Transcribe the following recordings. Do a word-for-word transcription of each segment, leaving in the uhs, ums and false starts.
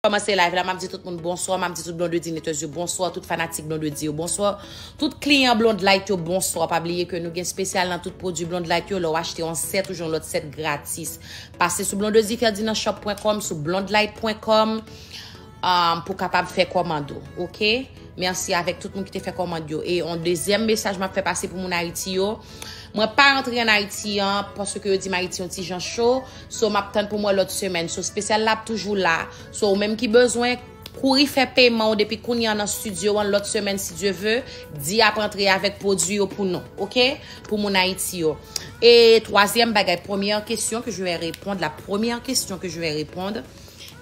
kòmanse live la, m ap di tout moun bonswa, m ap di tout Blondedy Knitters yo bonswa, tout fanatik Blondedy yo bonswa, tout kliyan Blondlite yo bonswa. Pa bliye ke nou gen espesyal nan tout pwodui Blondlite yo. Lè w achte yon sèt ou jwenn lòt sèt gratis. Pase sou blondedyferdinandshop pwen kòm, sou blondlite pwen kòm, um, pou kapab fè kòmand ou, oke? Mèsi avèk tout moun ki te fè kòmand yo. E yon dezyèm mesaj m ap fè pase pou moun Ayiti yo. Mwen pa rantre ann Ayiti an, paske yo di m Ayiti yon ti jan cho. So, m ap tann pou m wè lòt semèn. So, espesyal la ap toujou la. So, ou menm ki bezwen, kouri fè peman w depi kounye a nan estidyo an, lòt semèn, si Dye ve, di ap antre avèk pwodui yo pou nou, oke? Pou moun Ayiti yo. E twazyèm bagay, première question que je vais répondre, la première question que je vais répondre,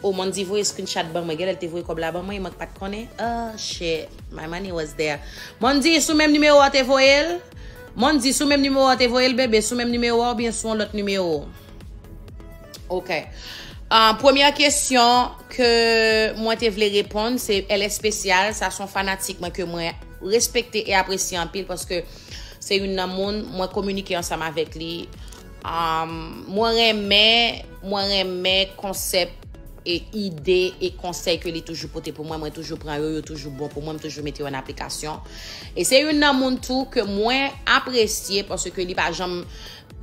oh, Mandy voye screenshot ban mwen, genlè l te voye kòb la ban mwen, e mwen k pa t konnen. Oh, shit, my money was there. Mandy, sou menm nimewo a te voye l? Mandy, sou menm nimewo a te voye l, bebe, sou menm nimewo a oubyen sou yon lòt nimewo? Ok. Ah, premyè kesyon ke mwen te vle reponn, se L Espesyal. Sa se yon fanatik mwen ke mwen respekte e apresye anpil, paske se youn nan moun mwen kominike ansanm avèk li. Um, mwen renmen, mwen renmen konsèp e ide e konsèy ke li toujou pote pou mwen. Mwen toujou pran yo, yo toujou bon pou mwen, m toujou mete yo an aplikasyon. E se youn nan moun tou ke mwen apresye, paske li pa janm,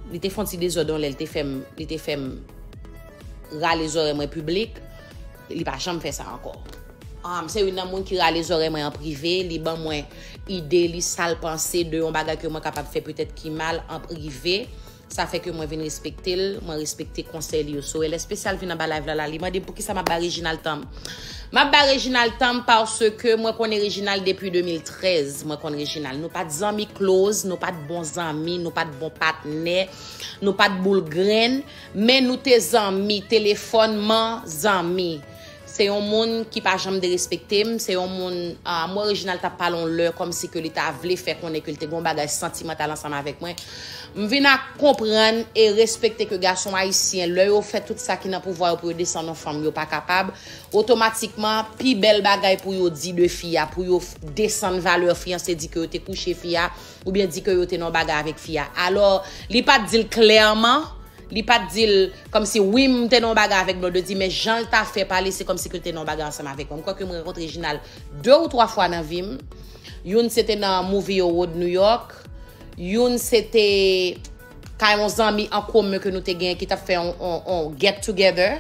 li te fè yon ti dezòd yon lè, li te fè m, li te fè m rale zòrèy mwen piblik, li pa janm fè sa ankò. Um, se youn nan moun ki rale zòrèy mwen an prive, li ban mwen ide, li sa l panse de yon bagay ke mwen kapab fè petèt ki mal an prive. Sa fè ke mwen vin respekte l, mwen respekte konsèy li yo. So, L Espesyal vin anba live la, la, li mande m poukisa m ap ba Reginald tan m. M ap ba Reginald tan m paske mwen konnen Reginald depi de mil trèz. Mwen konn Reginald. Nou pa t zanmi close, nou pa t bon zanmi, nou pa t bon patnè, nou pa t boul grenn, men nou te zanmi, telefòn man zanmi. Se yon moun ki pa janm derespekte m. Se yon moun, ah, mwen, Reginald t ap pale yon lè kòmsi ke li ta vle fè konnen ke li te gen yon bagay santimantal ansanm avèk mwen. M vin a konprann e respekte ke gason ayisyen, lè yo fè tout sa ki nan pouvwa yo pou yo desann yon fanm, yo pa kapab. Otomatikman, pi bèl bagay pou yo di de fi a, pou yo f-, desann valè fi an, se di ke yo te kouche fi a, oubyen di ke yo te nan yon bagay avèk fi a. Alò, li pa t di l klèman, li pa t di l kòmsi, wi, m te nan yon bagay avèk Blondedy, men jan l ta fè pale, se kòmsi ke l te nan yon bagay ansanm avèk mwen. M kwè ke mwen rankontre Reginald de ou twa fwa nan vi m. Youn se te nan Movie Award New York. Youn se te kay yon zanmi an komen ke nou te gen ki t ap fè yon, yon, yon get together.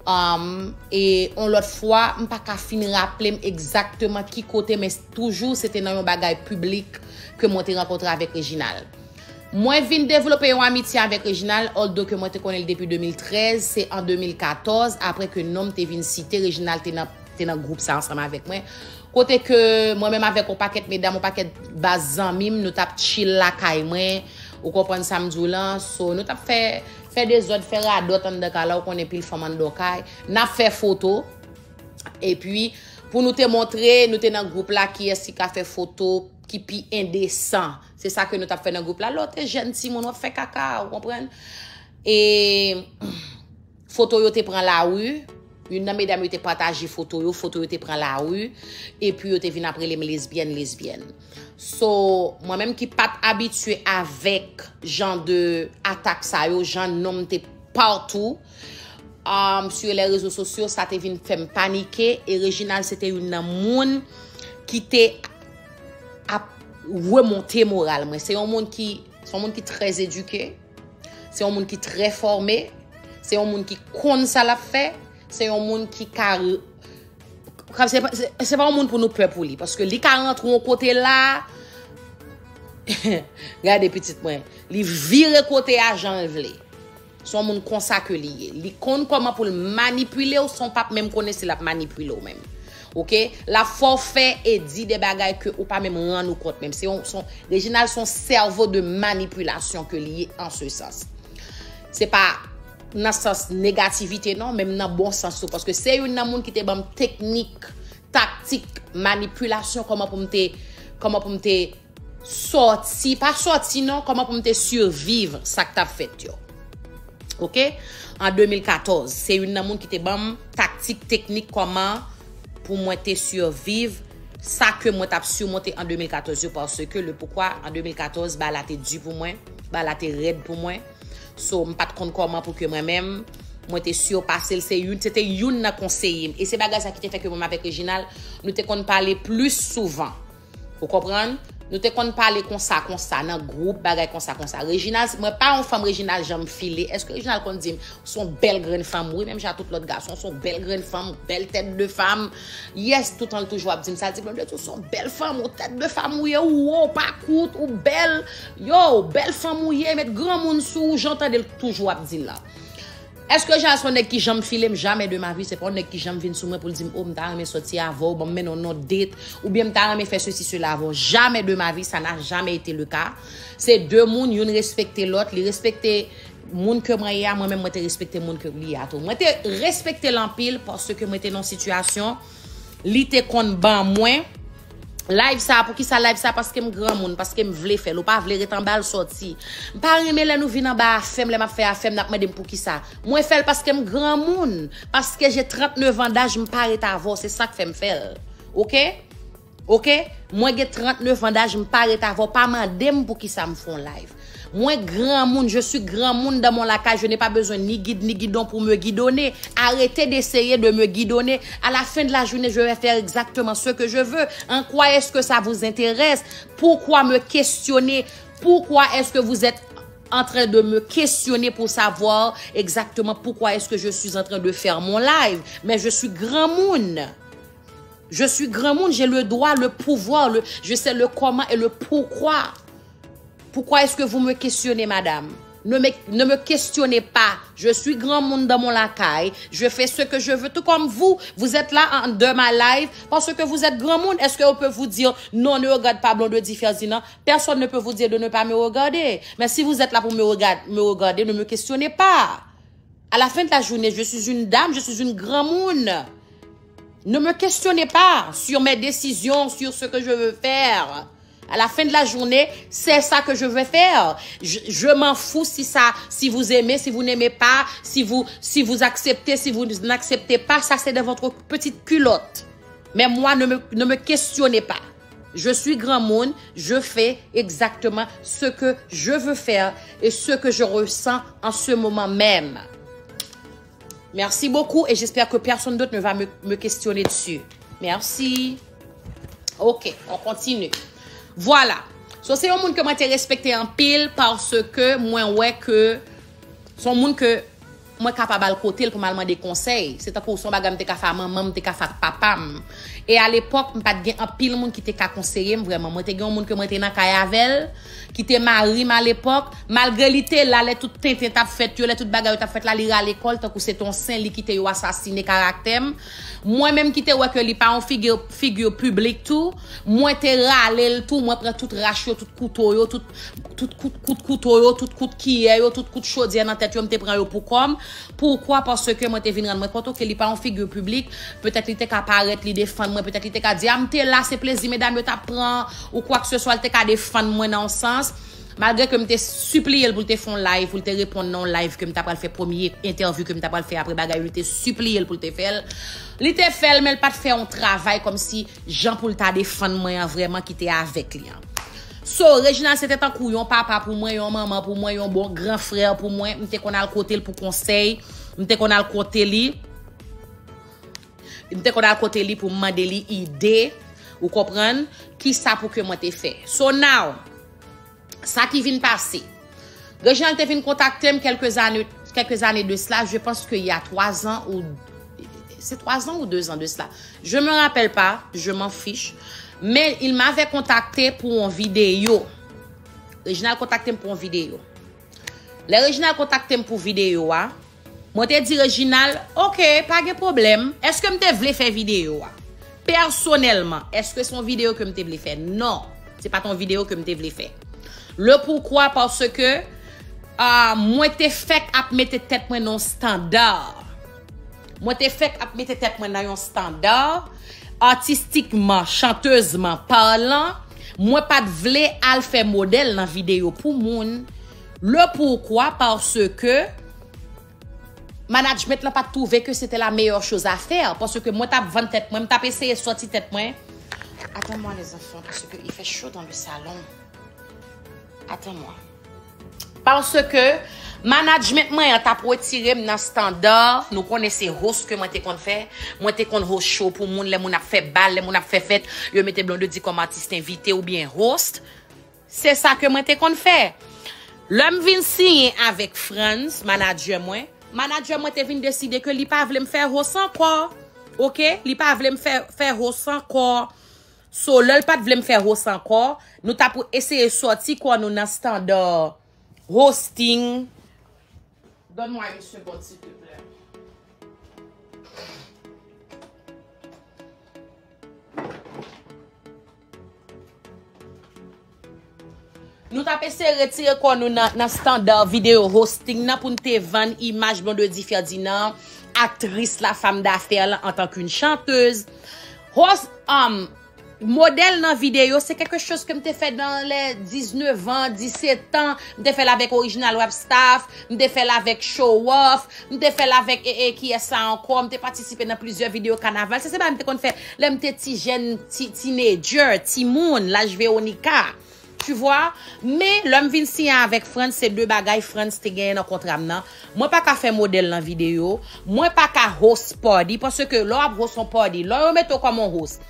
Um, e yon lòt fwa, m pa ka fin raple m egzakteman ki kote, men toujou se te nan yon bagay piblik ke mwen te rankontre avèk Reginald. Mwen vin devlope yon amitye avèk Reginald, although ke mwen te konnen l depi de mil trèz, se an de mil katòz, apre ke non m te vin site, Reginald te nan, te nan gwoup sa ansanm avèk mwen. Kote ke mwen menm avèk yon pakèt medam, yon pakèt baz zanmi m, nou t ap chill lakay mwen, ou konprann sa m di w lan, so nou t ap fè, fè dezòd, fè radòt anndan kay la, ou konnen pil fanm anndan kay, n ap fè foto, epi pou nou te montre, nou te nan gwoup la, kiyès ki ka fè foto ki pi endesan. Se sa ke nou t ap fè nan gwoup la. Lè w te jèn timoun, w ap fè kaka, ou konprann? E foto yo te pran lari. Youn nan medam yo te pataje foto yo, foto yo te pran lari. Epi yo te vin ap rele m lesbyèn, lesbyèn. So, mwen menm ki pa t abitye avèk jan de atak sa yo, jan non m te partou, um, sur les réseaux sociaux, sa te vin fè m panike. E Reginald se te youn nan moun ki te ap remonte moral mwen. Se yon moun ki, se yon moun ki trè edike, se yon moun ki trè fòme, se yon moun ki konn sa l ap fè, se yon moun ki ka, se pa, se, se pa yon moun pou nou pè pou li, paske li ka rantre yon kote la, gade pitit mwen, li vire kote a jan l vle. Se yon moun konsa ke li ye. Li konn kòman pou l manipile w san w p ap menm konnen si l ap manipile w menm. Oke? L ap fè w fè e di de bagay ke ou pa menm rann ou kont menm. Se yon, se yon, Reginald se yon sèvo de manipilasyon ke li ye an se sans. Se pa nan sans negativite non, menm nan bon sans tou. Paske se youn nan moun ki te ban m teknik, taktik, manipilasyon, kòman pou m te, kòman pou m te sòti, pa sòti non, kòman pou m te siviv sa k t ap fèt yo. Oke? An de mil katòz, se youn nan moun ki te ban m taktik, teknik, kòman pou mwen te siviv sa ke mwen t ap simonte an de mil katòz yo, paske le poukwa an de mil katòz, bagay la te di pou mwen, bagay la te rèd pou mwen. So, m pa t konn kòman pou ke mwen menm, Mwen te sipase l, se youn, se te youn nan konseye m. E se bagay sa ki te fè ke mwen avèk Reginald, nou te konn pale plis souvan. Ou konprann? Nou te konn pale konsa, konsa, nan gwoup, bagay konsa, konsa. Reginald, mwen pa yon fanm Reginald janm file. Èske Reginald konn di m, "Se yon bèl grenn fanm, wi, menm jan tout lòt gason, se yon bèl grenn fanm, bèl tèt de fanm." Yes, toutan l toujou ap di m sa, di, "Blondedy, se yon bèl fanm, ou tèt de fanm, ou ye, ou wo, ou pa kout, ou bèl, yo, bèl fanm ou ye, met granmoun sou ou," jan tande l toujou ap di l la. Èske Reginald se yon nèg ki janm file m? Jamais de ma vie. Se pa yon nèg ki janm vin sou mwen pou l di m, "Oh, m ta renmen sòti avè w, ban m mennen w nan date, oubyen m ta renmen fè ceci, cela avè w." Jamais de ma vie, ça n'a jamais été le cas. Se de moun, youn respekte lòt, li respekte moun ke mwen ye a, mwen menm mwen te respekte moun ke li ye a tou. Mwen te respekte l anpil paske mwen te nan yon sitiyasyon, li te konn ban mwen, Live sa, poukisa live sa? Paske m granmoun, paske m vle fè l. Ou pa vle ret anba l, sòti. M pa renmen lè nou vin anba afè m, lè m ap fè afè m, n ap mande m poukisa. Mwen fè l paske m granmoun. Paske j'ai trente-neuf ans d'âge, m pa ret avè w, se sa k fè m fè l. Oke? Oke? Mwen gen trente-neuf ans d'âge, m pa ret avè w, pa mande m poukisa m fè yon live. Mwen granmoun, je suis granmoun dans mon lakay, je n'ai pas besoin ni guide ni guidon pour me guidonner. Arrêtez d'essayer de me guidonner. À la fin de la journée, je vais faire exactement ce que je veux. En quoi est-ce que ça vous intéresse? Pourquoi me questionner? Pourquoi est-ce que vous êtes en train de me questionner pour savoir exactement pourquoi est-ce que je suis en train de faire mon live? Mais je suis granmoun. Je suis granmoun, j'ai le droit, le pouvoir, le, je sais le comment et le pourquoi. Pourquoi est-ce que vous me questionnez, madame? Ne me, ne me questionnez pas. Je suis granmoun dans mon lakay. Je fais ce que je veux, tout comme vous. Vous êtes là en, de ma live parce que vous êtes granmoun. Est-ce qu'on peut vous dire, "Non, ne regarde pas Blondedy Ferdinand"? Personne ne peut vous dire de ne pas me regarder. Mais si vous êtes là pour me regarder, me regarder, ne me questionnez pas. À la fin de la journée, je suis une dame, je suis une granmoun. Ne me questionnez pas sur mes décisions, sur ce que je veux faire. À la fin de la journée, c'est ça que je veux faire. Je, je m'en fous si ça, si vous aimez, si vous n'aimez pas, si vous, si vous acceptez, si vous n'acceptez pas, ça c'est de votre petite culotte. Mais moi, ne me, ne me questionnez pas. Je suis granmoun, je fais exactement ce que je veux faire et ce que je ressens en ce moment même. Merci beaucoup et j'espère que personne d'autre ne va me, me questionner dessus. Merci. Ok, on continue. Voilà. So, se yon moun ke mwen te respekte anpil paske mwen wè ke se yon moun ke mwen ka pa ba l kote l pou m al mande konsèy. Se tankou se yon bagay m te ka fè ak manman m, m te ka fè ak papa m. E alepòk, m pa t gen anpil moun ki te ka konseye m vrèman. Mwen te gen yon moun ke mwen te nan kay avè l, ki te mari m alepòk. Malgre li te la lè tout tenten t ap fèt yo, lè tout bagay yo t ap fèt la, li rale kò l tankou se te yon sen, li kite yo asasine karaktè m. Mwen menm ki te wè ke li pa yon figi, figi piblik tou, mwen te rale l tou, mwen pran tout rach yo, tout kouto yo, tout, tout kout, kout kouto yo, tout kout kiyè yo, tout kout chodyè nan tèt yo, m te pran yo pou kò m. Poukwa? Paske mwen te vin rann mwen kont, oke, li pa yon figi piblik, petèt li te ka parèt, li defann mwen, petèt li te ka di, "A, m te la, se plezi medam yo t ap pran," ou kwakseswa, li te ka defann mwen nan yon sans. Malgre ke m te sipliye l pou l te fè yon live, pou l te reponn nan yon live ke m ta pral fè, premye entèvyou ke m ta pral fè apre bagay yo, li te sipliye l pou l te fè l. Li te fè l, men l pa t fè yon travay kòmsi jan pou l ta defann mwen an vrèman ki te avèk li an. So, Reginald se te tankou yon papa pou mwen, yon manman pou mwen, yon bon gran frè pou mwen. M te konn al kote l pou konsèy. M te konn al kote li. M te konn al kote li pou m mande li ide. Ou konprann? Kisa pou ke mwen te fè. So now, sa ki vin pase. Reginald te vin kontakte m quelques années, quelques années de cela, je pense qu'il y a trois ans ou, c'est trois ans ou deux ans de cela. Je me rappelle pas, je m'en fiche. Mais il m'avait contacté pour une vidéo. Reginald kontakte m pou yon videyo. Lè Reginald kontakte m pou videyo a, mwen te di Reginald, "Oke, pa gen pwoblèm." Èske m te vle fè videyo a? Pèsonèlman, èske se yon videyo ke m te vle fè? Non, se pa t yon videyo ke m te vle fè. Le poukwa, paske, ah, mwen te fèk ap mete tèt mwen nan yon estanda. Mwen te fèk ap mete tèt mwen nan yon estanda, atistikman, chantezman palan, mwen pa t vle al fè modèl nan videyo pou moun. Le poukwa, paske management lan pa t twouve ke se te la meilleure chose à faire, paske mwen t ap vann tèt mwen, m t ap eseye sòti tèt mwen. Attends-moi, les enfants, parce que il fait chaud dans le salon. Attends-moi. Paske Management mwen an t ap retire m nan standard. Nou konnen se host ke mwen te konn fè. Mwen te konn host show pou moun, lè moun ap fè bal, lè moun ap fè fèt, yo mete Blondedy kòm atis envite oubyen host. Se sa ke mwen te konn fè. Lè m vin siyen avèk Frantz, manager mwen, manager mwen te vin deside ke li pa vle m fè host ankò. Oke? Li pa vle m fè, fè host ankò. So, lè l pa t vle m fè host ankò, nou t ap eseye sòti kò nou nan standard hosting. Donne-moi une seconde, s'il te plaît. Nou t ap eseye retire kò nou nan, nan standard video hosting nan pou n te vann imaj Blondedy Ferdinand, aktris la, femme d'affaires la, en tant qu'une chanteuse. Host, um, modèl nan videyo, se quelque chose ke m te fè dans les dix-neuf ans, dix-sept ans. M te fè l avèk Original Rap Staff, m te fè l avèk Show Off, m te fè l avèk, e, e, kiyès sa ankò, m te patisipe nan plizyè videyo kanaval. Sa se bagay m te konn fè lè m te ti jèn, ti, teenager, timoun, laj Veronica. Tu vois? Men, lè m vin siyen avèk Frantz, se de bagay Frantz te genyen nan kontra m nan. Mwen pa ka fè modèl nan videyo. Mwen pa ka host party, paske lè w ap host yon party, lè yo mete w kòm yon host,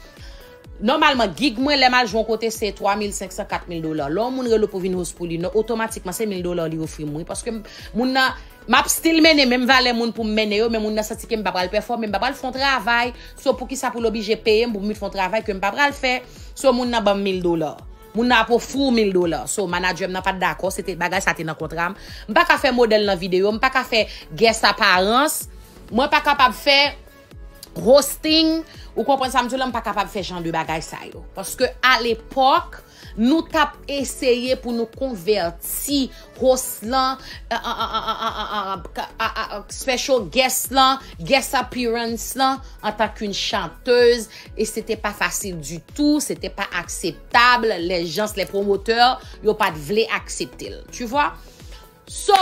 nòmalman, gig mwen, lè m al jwe yon kote, se twa mil senk san, kat mil dola. Lè yon moun rele w pou vin host pou li, non, otomatikman, se mil dola li ofri m, wi. Paske m, moun nan, m ap still mennen menm valè moun pou m mennen yo, men moun nan santi ke m pa pral pèfòme, m pa pral fè yon travay. So, poukisa pou l oblije peye m pou m vin fè yon travay ke m pa pral fè? So, moun nan ban m mil dola. Moun nan ap ofri w mil dola. So, manager m nan pa t dakò, se te, bagay sa te nan kontra m. M pa ka fè modèl nan videyo, m pa ka fè guest appearance. Mwen pa kapab fè hosting, ou konprann sa m di w la, m pa kapab fè jan de bagay sa yo. Paske alepòk, nou t ap eseye pou nou konvèti host lan, a, a, a, special guest lan, guest appearance lan, antan ke yon chantèz, e se te pa fasil ditou, se te pa akseptab, les gens, les promoteurs, yo pa t vle aksepte l. Tu vois? So,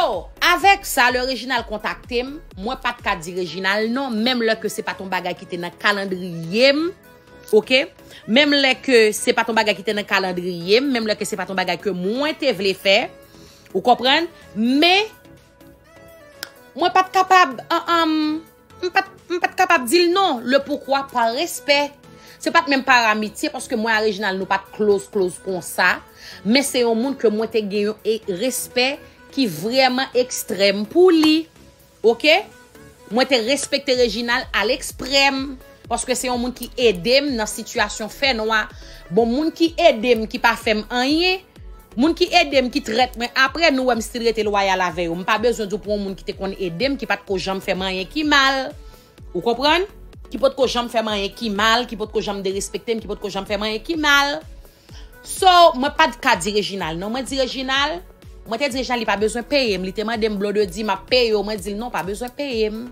avèk sa, lè Reginald kontakte m, mwen pa t ka di Reginald non, menm lè ke se pa t yon bagay ki te nan kalandriye m, oke? Menm lè ke se pa t yon bagay ki te nan kalandriye m, menm lè ke se pa t yon bagay ke mwen te vle fè, ou konprann? Men, mwen pa t kapab, an, an, m pa t, m pa t kapab di l non, le poukwa pa respè. Se pa t menm pa amitye, paske mwen a Reginald, nou pa t close, close konsa. Men se yon moun ke mwen te gen yon e-, respè ki vrèman ekstrèm pou li. Oke? Mwen te respekte Reginald a l'extrême, paske se yon moun ki ede m nan sitiyasyon fènwa. Bon, moun ki ede m, ki pa fè m anyen, moun ki ede m, ki trèt mwen, apre nou wè m still rete lwayal avè yo. M pa bezwen di w pou yon moun ki te konn ede m, ki pa t ko janm fè m anyen ki mal. Ou konprann? Ki potko janm fè m anyen ki mal, ki potko janm derespekte m, ki potko janm fè m anyen ki mal. So, mwen pa t ka di Reginald non. Mwen di Reginald, mwen te di Reginald li pa bezwen peye m. Li te mande m, Blondedy, m ap peye w. Mwen di l non, pa bezwen peye m.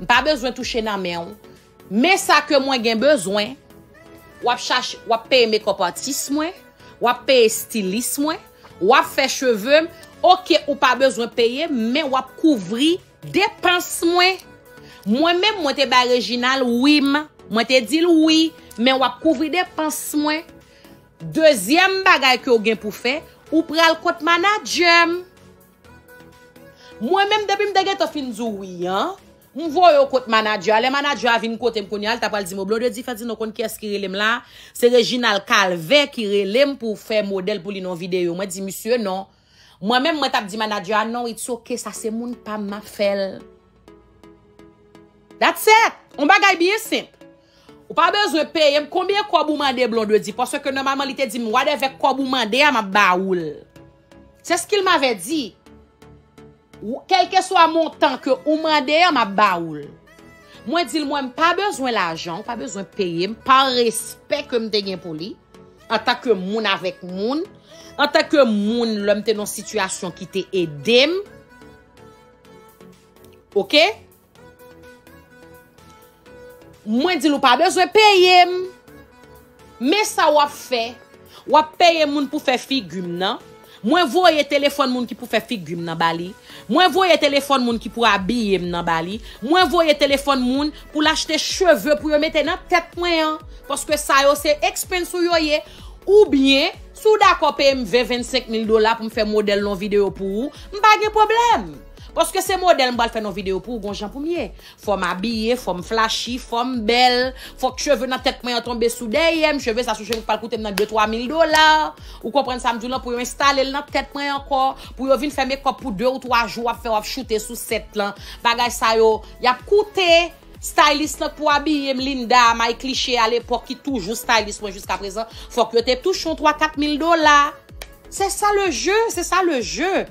M pa bezwen touche nan men w. Men sa ke mwen gen bezwen, w ap chache, w ap peye makeup artist mwen, w ap peye stylist mwen, w ap fè cheve m. Oke, ou pa bezwen peye m, men w ap kouvri depans mwen. Mwen menm, mwen te bay Reginald wi m. Mwen te di l wi, men w ap kouvri depans mwen. Dezyèm bagay ke w gen pou fè, ou pral kot manadjè m. Mwen menm, depi m te gentan fin di w wi an, m voye w kot manadjè a. Lè manadjè a vin kote m kounye a, l ta pral di m, o Blondedy Ferdinand, ou konn kiyès ki rele m la? Se Reginald Calvin ki rele m pou fè modèl pou li nan yon videyo. Mwen di misye non. Mwen menm, mwen t ap di manadjè a, non, it's ok, sa se moun pa m, m ap fè l. That's it. Yon bagay byen senp. Ou pa bezwen peye m. Konbyen kòb ou mande Blondedy? Paske nòmalman, li te di m, whatever kòb ou mande a, m ap ba ou l. C'est ce qu'il m'avait dit. Ou, kèlkeswa montan ke ou mande a, m ap ba ou l. Mwen di l, mwen, m pa bezwen lajan, ou pa bezwen peye m, pa respè ke m te gen pou li, antanke moun avèk moun, antanke moun, lè m te nan sitiyasyon ki te ede m. Oke? Mwen di l, ou pa bezwen peye m. Men sa w ap fè. W ap peye moun pou fè figi m nan. Mwen voye telefòn moun ki pou fè figi m nan ba li. Mwen voye telefòn moun ki pou abiye m nan ba li. Mwen voye telefòn moun pou l achte cheve pou yo mete nan tèt mwen an. Paske sa yo se expense ou yo ye. Oubyen, si w dakò peye m ven, vennsenk mil dola pou m fè modèl nan videyo pou ou, m pa gen pwoblèm. Paske se modèl m pral fè nan videyo pou ou, gon jan pou m ye. Fò m abiye, fò m flashy, fò m bèl, fòk cheve nan tèt mwen an tonbe sou dèyè m, cheve sa se cheve ki pral koute m nan de twa mil dola. Ou konprann sa m di w lan, pou yo enstale l nan tèt mwen ankò, pou yo vin fè mekòp pou de ou twa jou, w ap fè, w ap choute sou sèt lan. Bagay sa yo, y ap koute. Stylist lan k pou abiye m, Linda, My Cliché alepòk, ki toujou stylist mwen jiskaprezan, fòk yo te touche yon twa kat mil dola. Se sa le jeu, se sa le jeu.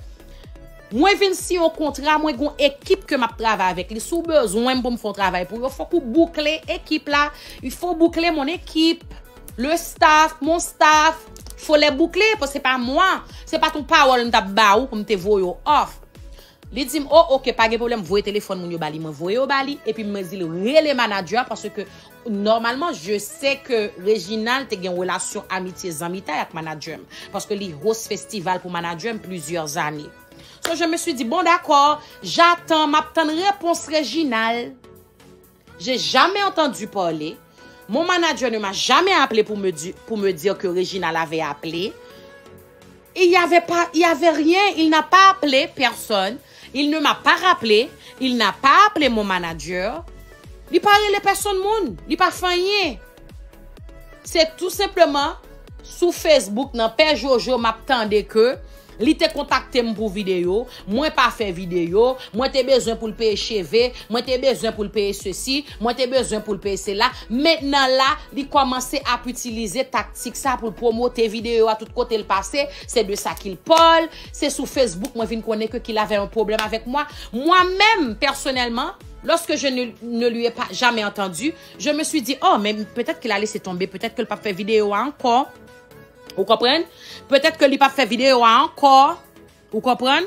Mwen vin siyen yon kontra, mwen gon ekip ke m ap travay avèk li. Si w bezwen m pou m fè yon travay pou yo, fòk ou boukle ekip la. Il faut boucler mon équipe. Le staff, mon staff. Faut les boucler, paske se pa mwen. Se pa t yon pawòl m t ap ba ou pou m te voye w off. Li di m, "Oh, ok, pa gen pwoblèm, voye telefòn moun yo ba li." Mwen voye yo ba li, epi mwen di l, "Rele manadjè a, paske nòmalman, je sais que Reginald te gen relasyon amitye zanmitay ak manadjè m, paske li host festival pou manadjè m plizyè zane." So, je me suis dit, "Bon, d'accord, j'attends, m ap tann repons Reginald." J'ai jamais entendu parler. Mon manager ne m'a jamais appelé pour me dire, pour me dire que Reginald avait appelé. Il y avait pas, il y avait rien. Il n'a pas appelé personne. Il ne m'a pas rappelé. Il n'a pas appelé mon manager. Li pa rele pèsonn moun. Li pa fè anyen. Se tou senpleman sou Facebook nan Pè Jojo m ap tande ke li te kontakte m pou videyo, mwen pa fè videyo, mwen te bezwen pou l peye cheve, mwen te bezwen pou l peye sesi, mwen te bezwen pou l peye sela. Mentnan la, li kòmanse ap itilize taktik sa pou l pwomote videyo a tout kote l pase. C'est de ça qu'il parle. Se sou Facebook mwen vin konnen ke qu'il avait un problème avec moi. Moi-même, personnellement, lorsque je ne, ne lui ai pas jamais entendu, je me suis dit, oh, mais peut-être qu'il a laissé tomber, peut-être que l p ap fè videyo a ankò. Ou konprann? Peut-être que li p ap fè videyo a ankò. Ou konprann?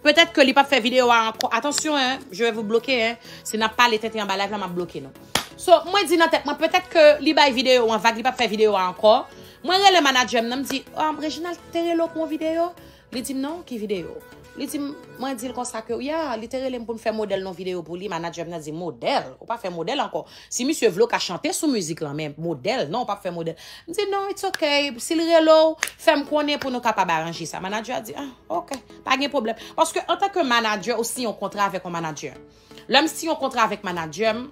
Peut-être que li p ap fè videyo a ankò. Attention, hein, je vais vous bloquer, hein. Si n ap pale tenten anba live la, m ap bloke nou. So, mwen di nan tèt mwen, peut-être que li bay videyo an vag, li p ap fè videyo a ankò. Mwen rele manadjè m nan, m di, oh, Reginald te rele w pou yon videyo? Li di m, non, ki videyo? Li di m, mwen di l konsa ke, ya, li te rele m pou m fè modèl nan videyo pou li. Manadjè m nan di, modèl? Ou pa fè modèl ankò. Si misye vle w ka chante sou mizik lan, men modèl, non, ou p ap fè modèl. M di, non, it's ok. Si l rele w, fè m konnen pou nou kapab aranje sa. Manadjè a di, ah, ok, pa gen pwoblèm. Paske antanke manadjè, ou siyen yon kontra avèk yon manadjè. Lè m siyen yon kontra avèk manadjè m,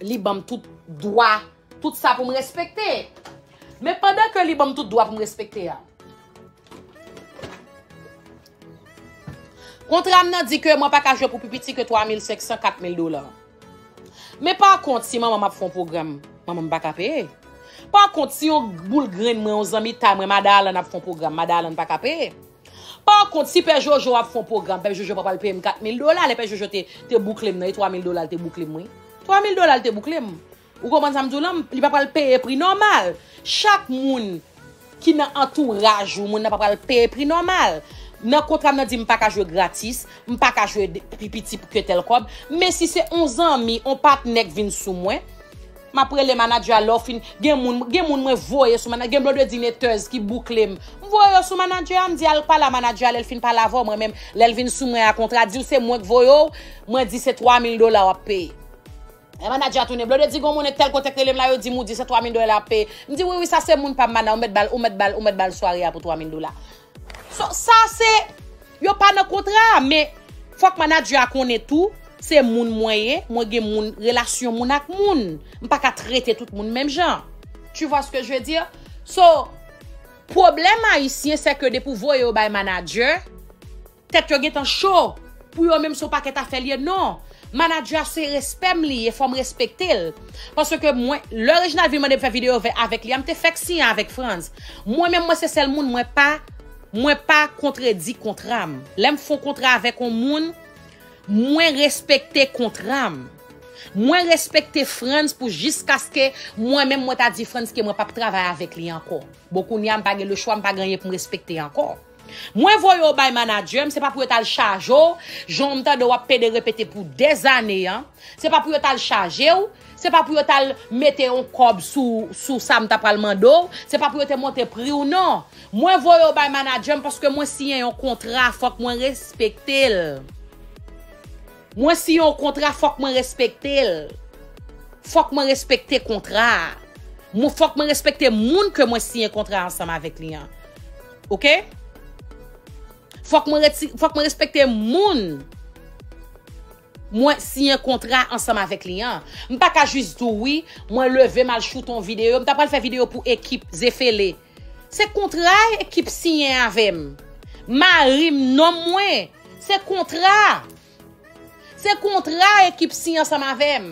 li ban m tout dwa, tout sa pou m respekte. Men pandan ke li ban m tout dwa pou m respekte a, kontra m nan di ke mwen pa ka jwe pou pi piti ke twa mil senk san, kat mil dola. Men pa kont, si manman m ap fè yon pwogram, manman m pa ka peye. Pa kont, si yon boul grenn mwen, yon zanmitay mwen, Madan Alan ap fè yon pwogram, Madan Alan pa ka peye. Pa kont, si Pè Jojo ap fè yon pwogram, Pè Jojo pa pral peye m kat mil dola, lè Pè Jojo te, te boukle m nan, e twa mil dola l te boukle m, wi. Twa mil dola l te boukle m. Ou konprann sa m di w lan? Li pa pral peye pri nòmal. Chak moun ki nan antouraj ou, moun nan pa pral peye pri nòmal. Nan kontra m nan di m pa ka jwe gratis, m pa ka jwe de- pi piti ke tèl kòb. Men si se on zanmi, on patnè k vin sou mwen, m ap rele manadjè a lè w fin. Gen moun, gen moun mwen voye sou manadjè, gen blondedinetèz ki boukle m. M voye yo sou manadjè a, m di al pale a manadjè a, lè l fin pale avè w, mwen menm, lè l vin sou mwen a kontra, di w se mwen k voye w, mwen di se twa mil dola w ap peye. E manadjè a tounen, Blondedy, gon moun nan tèl kote k rele m la, yo di m ou di se twa mil dola l ap peye. M di, wi, wi, sa se moun pa m, mana, ou mèt ba l, ou mèt ba l, ou mèt ba l sware a pou twa mil dola. So, sa se, yo pa nan kontra a, men fòk manadjè a konnen tou, se moun mwen ye, mwen gen moun, relasyon moun ak moun. M pa ka trete tout moun menm jan. Tu vois ce que je veux dire? So, pwoblèm ayisyen, se ke depi w voye yo bay manadjè, tèt yo gentan cho. Pou yo menm se yon pakèt afè l ye, non. Manadjè a se respè m li ye, fò m respekte l. Paske mwen, lè Reginald vin mande m fè videyo vè- avèk li a, m te fèk siyen avèk Frantz. Mwen menm, mwen se sèl moun, mwen pa, mwen pa kontredi kontra m. Lè m fè yon kontra avèk yon moun, mwen respekte kontra m. Mwen respekte Frantz pou jiskaske mwen menm mwen ta di Frantz ke mwen p ap travay avèk li ankò. Bon, kounye a m pa gen lechwa, m pa gen anyen pou m respekte ankò. Mwen voye w bay manadjè m, se pa pou yo t al chaje w, jan w m tande w ap pede repete pou dèzane an. Se pa pou yo t al chaje w, se pa pou yo t al mete yon kòb sou, sou sa m ta pral mande w, se pa pou yo te monte pri w, non. Mwen voye w bay manadjè m paske mwen siyen yon kontra, fòk mwen respekte l. Mwen siyen yon kontra, fòk mwen respekte l. Fòk mwen respekte kontra a. Mwen, fòk mwen respekte moun ke mwen siyen kontra ansanm avèk li an. Oke? Fòk mwen, reti, fòk mwen respekte moun mwen siyen kontra ansanm avèk li an. M pa ka jis di w wi, mwen leve m al choute yon videyo. M ta pral fè videyo pou ekip Zefele. Se kontra ekip siyen avè m. Mari m, nonm mwen. Se kontra. Se kontra ekip siyen ansanm avè m.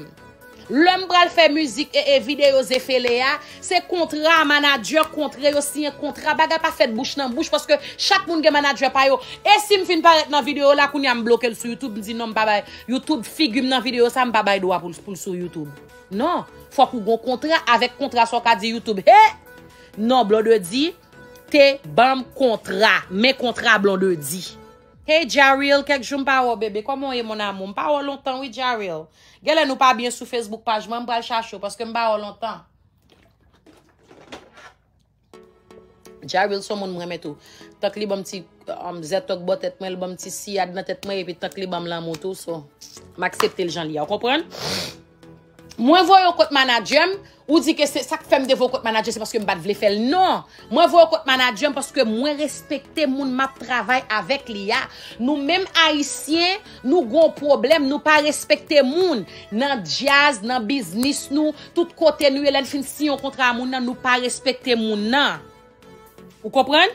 Lè m pral fè mizik e, e videyo Zefele a, se kontra, manadjè kontre, yo siyen kontra. Bagay pa fèt bouch nan bouch, paske chak moun gen manadjè pa yo. E si m fin parèt nan videyo la, kounye a m bloke l sou YouTube, m di non, m pa bay YouTube figi m nan videyo sa, m pa bay dwa pou l, pou l sou YouTube. Non, fòk ou gon kontra, avèk kontra sa w ka di YouTube. He! Non, Blondedy te ban m kontra, men kontra Blondedy. Hey Jaril, kèk jou m pa wè w, bebe. Kòman w ye, mon amour? M pa wè w lontan, wi, Jaril. Genlè nou pa byen sou Facebook paj mwen, m pral chache w, paske m pa wè w lontan. Jaril se yon moun m renmen tou. Tank li ban m ti, um, zètòk bò tèt mwen, li ban m ti siyad nan tèt mwen, epi tank li ban m lanmou tou, so, m aksepte l jan li a, w konprann? Mwen voye w kot manadjè m, ou di ke se sa k fè m te voye w kot manadjè, se paske m pa t vle fè l. Non! Mwen voye w kot manadjè m paske mwen respekte moun m ap travay avèk li a. Nou menm Ayisyen, nou gon pwoblèm, nou pa respekte moun. Nan djaz, nan biznis nou, tout kote nou ye, lè n fin siyen yon kontra a moun nan, nou pa respekte moun nan. Ou konprann?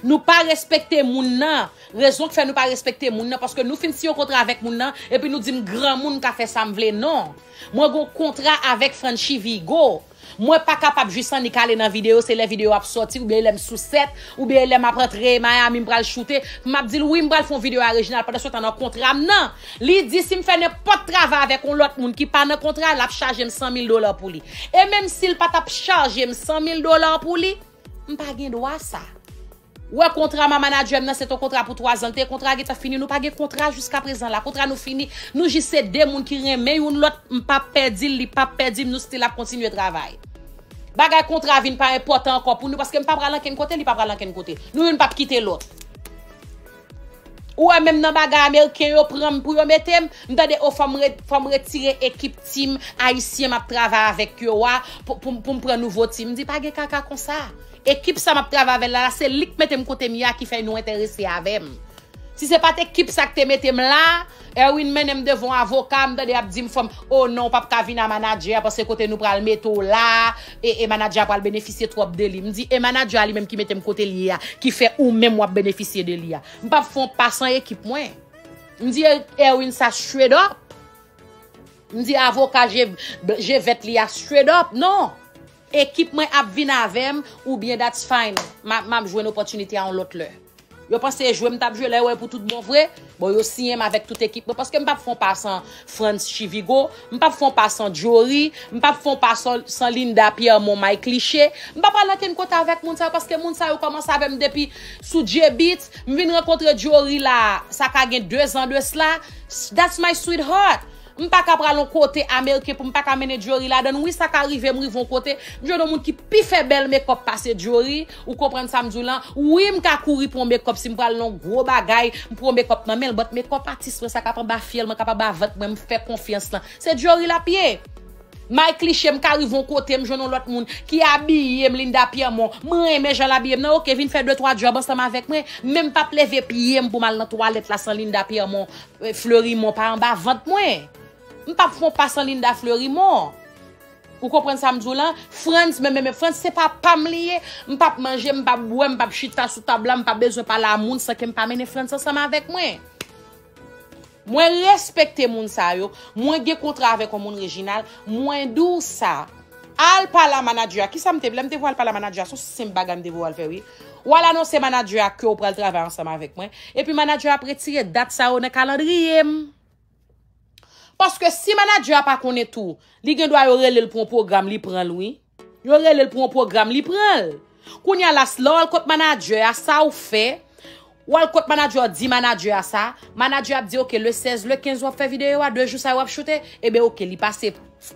Nou pa respekte moun nan. Rezon k fè nou pa respekte moun nan, paske nou fin siyen yon kontra avèk moun nan, epi nou di m granmoun ka fè sa m vle. Non. Mwen gon kontra avèk Franchi Vigo. Mwen pa kapab jis annik ale nan videyo, se lè videyo ap sòti, oubyen lè m sou sèt, oubyen lè m ap antre Miami, m pral choute, m ap di l, wi, m pral fè yon videyo a Reginald, pandan se tan nan kontra m nan. Li di si m fè nenpòt travay avèk yon lòt moun ki pa nan kontra, l ap chaje m san mil dola pou li. E menm si l pa t ap chaje m san mil dola pou li, m pa gen dwa sa. Ou wè kontra m a manadjè m nan, se t on kontra pou twa zan l te ye, kontra a gentan fini, nou pa gen kontra jiska prezan la. Kontra nou fini, nou jis se de moun ki renmen youn lòt, m p ap pèdi l, li p ap pèdi m, nou still ap kontinye travay. Bagay kontra vin pa enpòtan ankò pou nou, paske m pa pral ankenn kote, li pa pral ankenn kote. Nou youn p ap kite lòt. Ou wè menm nan bagay ameriken yo pran m pou yo mete m, m tande, o, fò m re-, fò m retire ekip team ayisyen m ap travay avèk yo a, pou, pou, pou m pran nouvo team. M di pa gen kaka konsa. Ekip sa m ap travay avè l la, se li k mete m kote m ye a ki fè nou enterese avè m. Si se pa t ekip sa k te mete m la, Erwin mennen m devan yon avoka, m tande y ap di m fò m, o non, w p ap ka vin a manadjè a, paske kote nou pral mete w la, e, e manadjè a pral benefisye twòp de li. M di, e manadjè a li menm ki mete m kote l ye a, ki fè ou menm w ap benefisye de li a. M p ap fè yon pa san ekip mwen. M di, e, Erwin sa straight up. M di avoka je, je vèt li a straight up. Non. Ekip mwen ap vin avè m, oubyen that's fine. M a, m ap jwenn opòtinite a yon lòt lè. Yo panse e jwe m t ap jwe, lè yo wè pou tout bon vre. Bon, yo siyen m avèk tout ekip mwen, paske m p ap fè yon pa san Frantz Chivigo, m p ap fè yon pa san Jory, m p ap fè yon pa san, san Linda Pierremont, Mike Cliché. M pa pral ankenn kote avèk moun sa yo, paske moun sa yo kòmanse avè m depi sou J-Beatz. M vin rankontre Jory la, sa ka gen de zan de sla. That's my sweetheart. M pa ka pral yon kote ameriken pou m pa ka mennen Jory ladan l. Wi, sa ka rive m rive yon kote, m jwenn yon moun ki pi fè bèl makeup pase Jory. Ou konprann sa m di w lan? Wi, m ka kouri pou yon makeup si m pral nan yon gwo bagay, m pran yon makeup nan men l, but makeup atis mwen sa k ap anba fyèl mwen, k ap anba vant mwen, m fè konfyans lan. Se Jory l ap ye. Mike Cliché, m ka rive yon kote, m jwenn yon lòt moun ki abiye m, Linda Pierremont. M renmen jan l abiye m nan, oke, vin fè de twa djòb ansanm avèk mwen, men m p ap leve pye m pou m al nan twalèt la san Linda Pierremont. Fleurimont pa anba vant mwen. M p ap fè yon pa san Linda Fleurimont. Ou konprann sa m di w lan? Frantz, men, men, men Frantz, se papa m li ye. M p ap manje, m p ap bwè, m p ap chita sou tab la, m pa bezwen pale a moun san ke m pa mennen Frantz ansanm avèk mwen. Mwen respekte moun sa yo. Mwen gen kontra avèk yon moun, Reginald. Mwen di w sa. Al pale a manadjè a. Kisa m te, lè m te voye al pale a manadjè a, se yon senp bagay m te voye al fè, wi. W al anonse manadjè a ke w pral travay ansanm avèk mwen. Epi manadjè a ap retire dat sa yo nan kalandriye m. Paske si manadjè a pa konnen tou, li gen dwa yo rele l pou yon pwogram, li pran l, wi. Yo rele l pou yon pwogram, li pran l. Kounye a la, lè w al kot manadjè a, sa w fè, w al kot manadjè a, w di manadjè a sa, manadjè a ap di, oke, le sèz, le kenz w ap fè videyo a, de jou sa yo w ap choute, ebyen, oke, li pase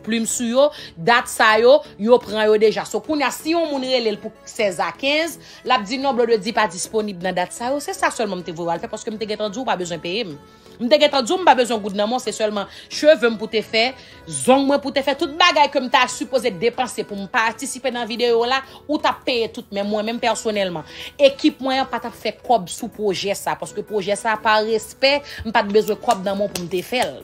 plim sou yo, dat sa yo, yo pran yo deja. So, kounye a, si yon moun rele l pou sèz a kenz, l ap di, non, Blondedy pa disponib nan dat sa yo. Se sa sèlman m te voye w al fè, paske m te gentan di w pa bezwen peye m. M te gentan di w m pa bezwen goud nan men w, se sèlman cheve m pou te fè, zong mwen pou te fè, tout bagay ke m ta sipoze depanse pou m patisipe nan videyo la, ou t ap peye tout, men mwen menm pèsonèlman. Ekip mwen an pa t ap fè kòb sou pwojè sa, paske pwojè sa, pa respè, m pa t bezwen kòb nan men w pou m te fè l.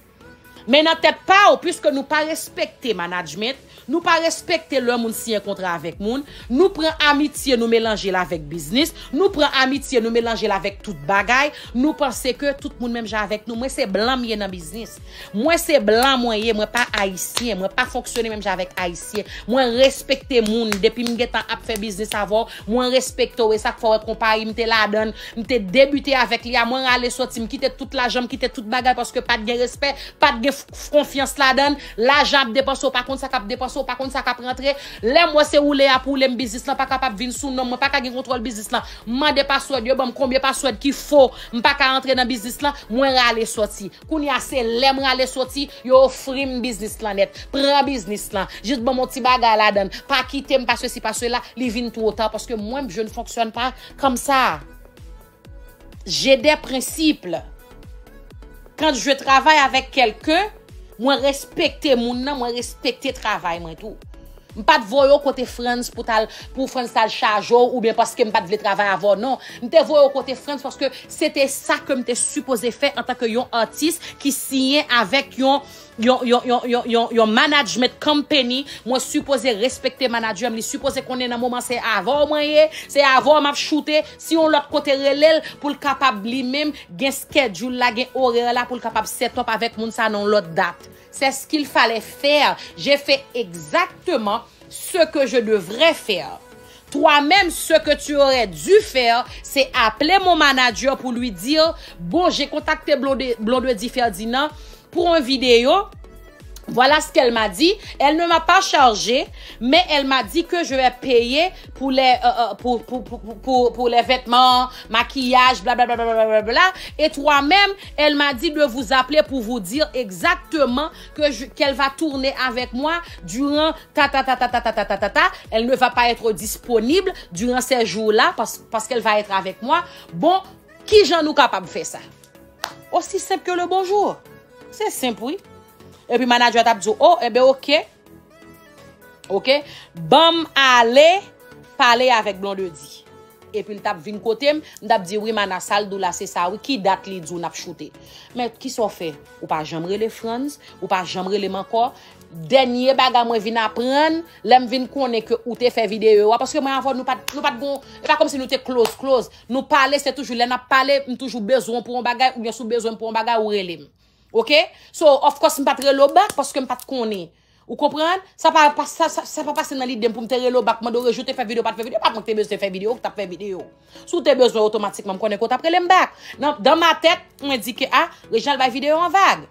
Men nan tèt pa w, piske nou pa respekte management, nou pa respekte lè moun siyen kontra avèk moun, nou pran amitye nou melanje l avèk biznis, nou pran amitye nou melanje l avèk tout bagay, nou panse ke tout moun menm jan avèk nou. Mwen se blan m ye nan biznis. Mwen se blan mwen ye, mwen pa ayisyen, mwen pa fonksyone menm jan avèk ayisyen. Mwen respekte moun, depi m gentan ap fè biznis avè w, mwen respekte w, e sa k fè w wè konpayi m te ladan l, m te debite avèk li a, mwen rale soti, m kite tout lajan, m kite tout bagay paske pa t gen respè, pa t gen f-, f-, konfyans ladan l. Lajan ap depanse, w pa konn sa k ap depanse, w pa konn sa k ap rantre. Lè m wè se woule y ap woule m, biznis lan pa kapab vin sou non m, mwen pa ka gen kontwòl biznis lan. M mande password, yo ban m konbyen password ki fo, m pa ka antre nan biznis lan, mwen rale soti. Kounye a se lè m rale soti, yo ofri m biznis lan nèt. Pran biznis lan, jis ban m yon ti bagay ladan l. Pa kite m, pa sesi, pa sela, li vin two ta, paske mwen, je ne fonctionne pas comme ça. J'ai des principes. Quand je travaille avec quelqu'un, mwen respekte moun nan, mwen respekte travay mwen tou. M pa t voye w kote Frantz pou t al, pou Frantz t al chaje w oubyen paske m pa t vle travay avè w, non. M te voye w kote Frantz paske se te sa ke m te sipoze fè antanke yon atis ki siyen avèk yon yon, yon, yon, yon, yon, yon management company, mwen sipoze respekte manager m, li sipoze konnen nan moman se avè w mwen ye, se avè w m ap choute, si yon lòt kote rele l pou l kapab li menm gen schedule la, gen orè la pou l kapab set up avèk moun sa nan yon lòt dat. C'est ce qu'il fallait faire. J'ai fait exactement ce que je devrais faire. Toi-même, ce que tu aurais dû faire, c'est appeler mon manager pour lui dire, bon, j'ai contacté Blonde, Blondedy Ferdinand pour une vidéo. Voilà ce qu'elle m'a dit. Elle ne m'a pas chargé, mais elle m'a dit que je vais payer pour les, euh, euh, pour, pour, pour, pour, pour, pour les vêtements, maquillage, blablabla. Et toi-même, elle m'a dit de vous appeler pour vous dire exactement que je, qu'elle va tourner avec moi durant ta, ta, ta, ta, ta, ta, ta, ta, ta, ta, elle ne va pas être disponible durant ces jours-là parce, parce qu'elle va être avec moi. Bon, kijan nou kapab fè sa? Aussi simple que le bonjour. Se senp, wi. Epi manager t ap di w, oh, enben, oke. Oke? Ban m ale pale avèk Blondedy. Epi l t ap vin kote m, m t ap di, wi, mana, sa l di w la, se sa, wi. Ki dat li di w n ap choute? Men, kisa w fè? Ou pa janm rele Frantz, ou pa janm rele m ankò. Dènye bagay mwen vin aprann, lè m vin konnen ke ou te fè videyo a, paske mwen avè w, nou pa t, nou pa t gon, e pa kòmsi nou te close, close. Nou pale, se toujou, lè n ap pale, m toujou bezwen w pou yon bagay, oubyen si w bezwen m pou yon bagay, ou rele m. Oke? So, of course, m pa t rele w back paske m pa t konnen. Ou konprann? Sa pa, pa, sa, sa, sa pa pase nan lide m pou m te rele w back, mande w rejou te fè videyo, pa t fè videyo, pa t mwen ki te bezwen fè videyo, ou ki t ap fè videyo. Si w te bezwen otomatikman, m konnen ke w t ap rele m back. Nan, dans ma tête, mwen di ke, ah, Reginald bay videyo an vag.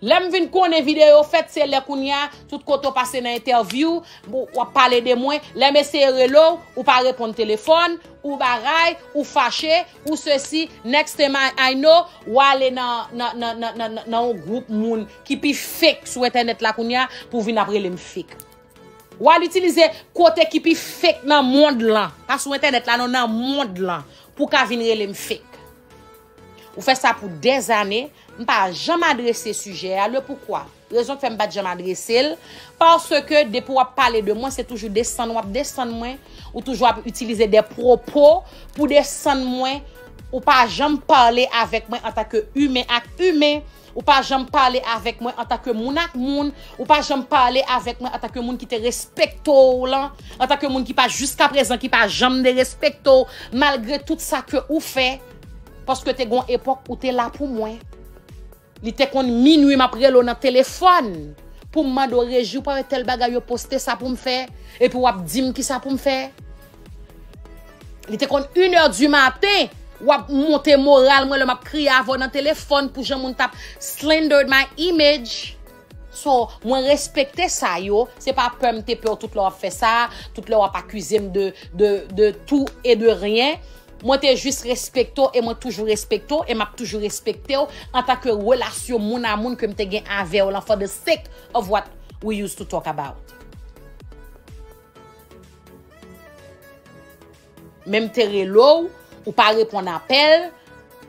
Lè m vin konnen videyo fèt, se lè kounye a, tout kote w pase nan entèvyou, w ap pale de mwen. Lè m eseye rele w, ou pa reponn telefòn, ou bagay, ou fache, ou sesi, next thing I, I know, w ale nan, nan, nan, nan, nan, nan, nan yon gwoup moun ki pi fake sou entènèt la kounye a pou vin ap rele m fake. W al itilize kote ki pi fake nan mond lan. Pa sou entènèt la, non, nan mond lan. Pou w ka vin rele m fake. Ou fè sa pou dèzane, m pa janm adrese sijè a. Le poukwa? Rezon k fè m pa t janm adrese l, paske depi w ap pale de mwen, se toujou desann w ap desann mwen, ou toujou ap itilize de pwopo pou desann mwen, ou pa janm pale avèk mwen antanke imen ak imen, ou pa janm pale avèk mwen antanke moun ak moun, ou pa janm pale avèk mwen antanke moun ki te respekte w lan, antanke moun ki pa jiskaprezan, ki pa janm derespekte w, malgre tout sa ke ou fè, paske te gon epòk ou te la pou mwen. Li te konn minui m ap rele w nan telefòn pou m mande w, Reji, ou pa wè tèl bagay yo poste, sa pou m fè, epi w ap di m kisa pou m fè. Li te konn inè di maten, w ap monte moral mwen lè m ap kriye avè w nan telefòn pou jan moun t ap slandered my image. So, mwen respekte sa yo, se pa pè m te pè w tout lè w ap fè sa, tout lè w ap akize m de, de, de tout et de rien. Mwen te jis respekte w e mwen toujou respekte w e m ap toujou respekte w antanke relasyon moun a moun ke m te gen avè w lan, for the sake of what we used to talk about. Men m te rele w, ou pa reponn apèl,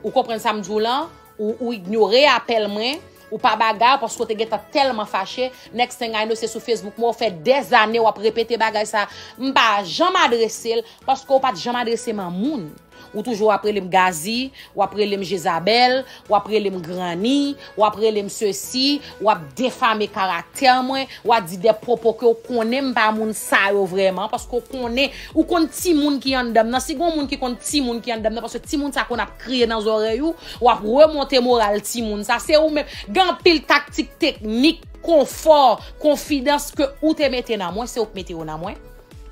ou konprann sa m di w lan, Ou, ou inyore apèl mwen, ou pa bagay, paske w te gentan tèlman fache. Next thing I know, se sou Facebook mwen, ou fè dèzane w ap repete bagay sa. M pa janm adrese l, paske w pa t janm adrese m an moun. Ou toujou ap rele m Gazi, w ap rele m Jezabèl, w ap rele m Granny, w ap rele m sesi, w ap defame karaktè mwen, w ap di de pwopo ke w konnen m pa moun sa yo vrèman, paske w konnen, ou konn timoun ki anndan m nan. Si gon moun ki konn timoun ki anndan m nan, paske timoun sa konn ap kriye nan zòrèy ou, w ap remonte moral timoun sa. Se ou menm. Gen anpil taktik, teknik, konfò, konfidans ke ou te mete nan mwen, se ou k mete yo nan mwen.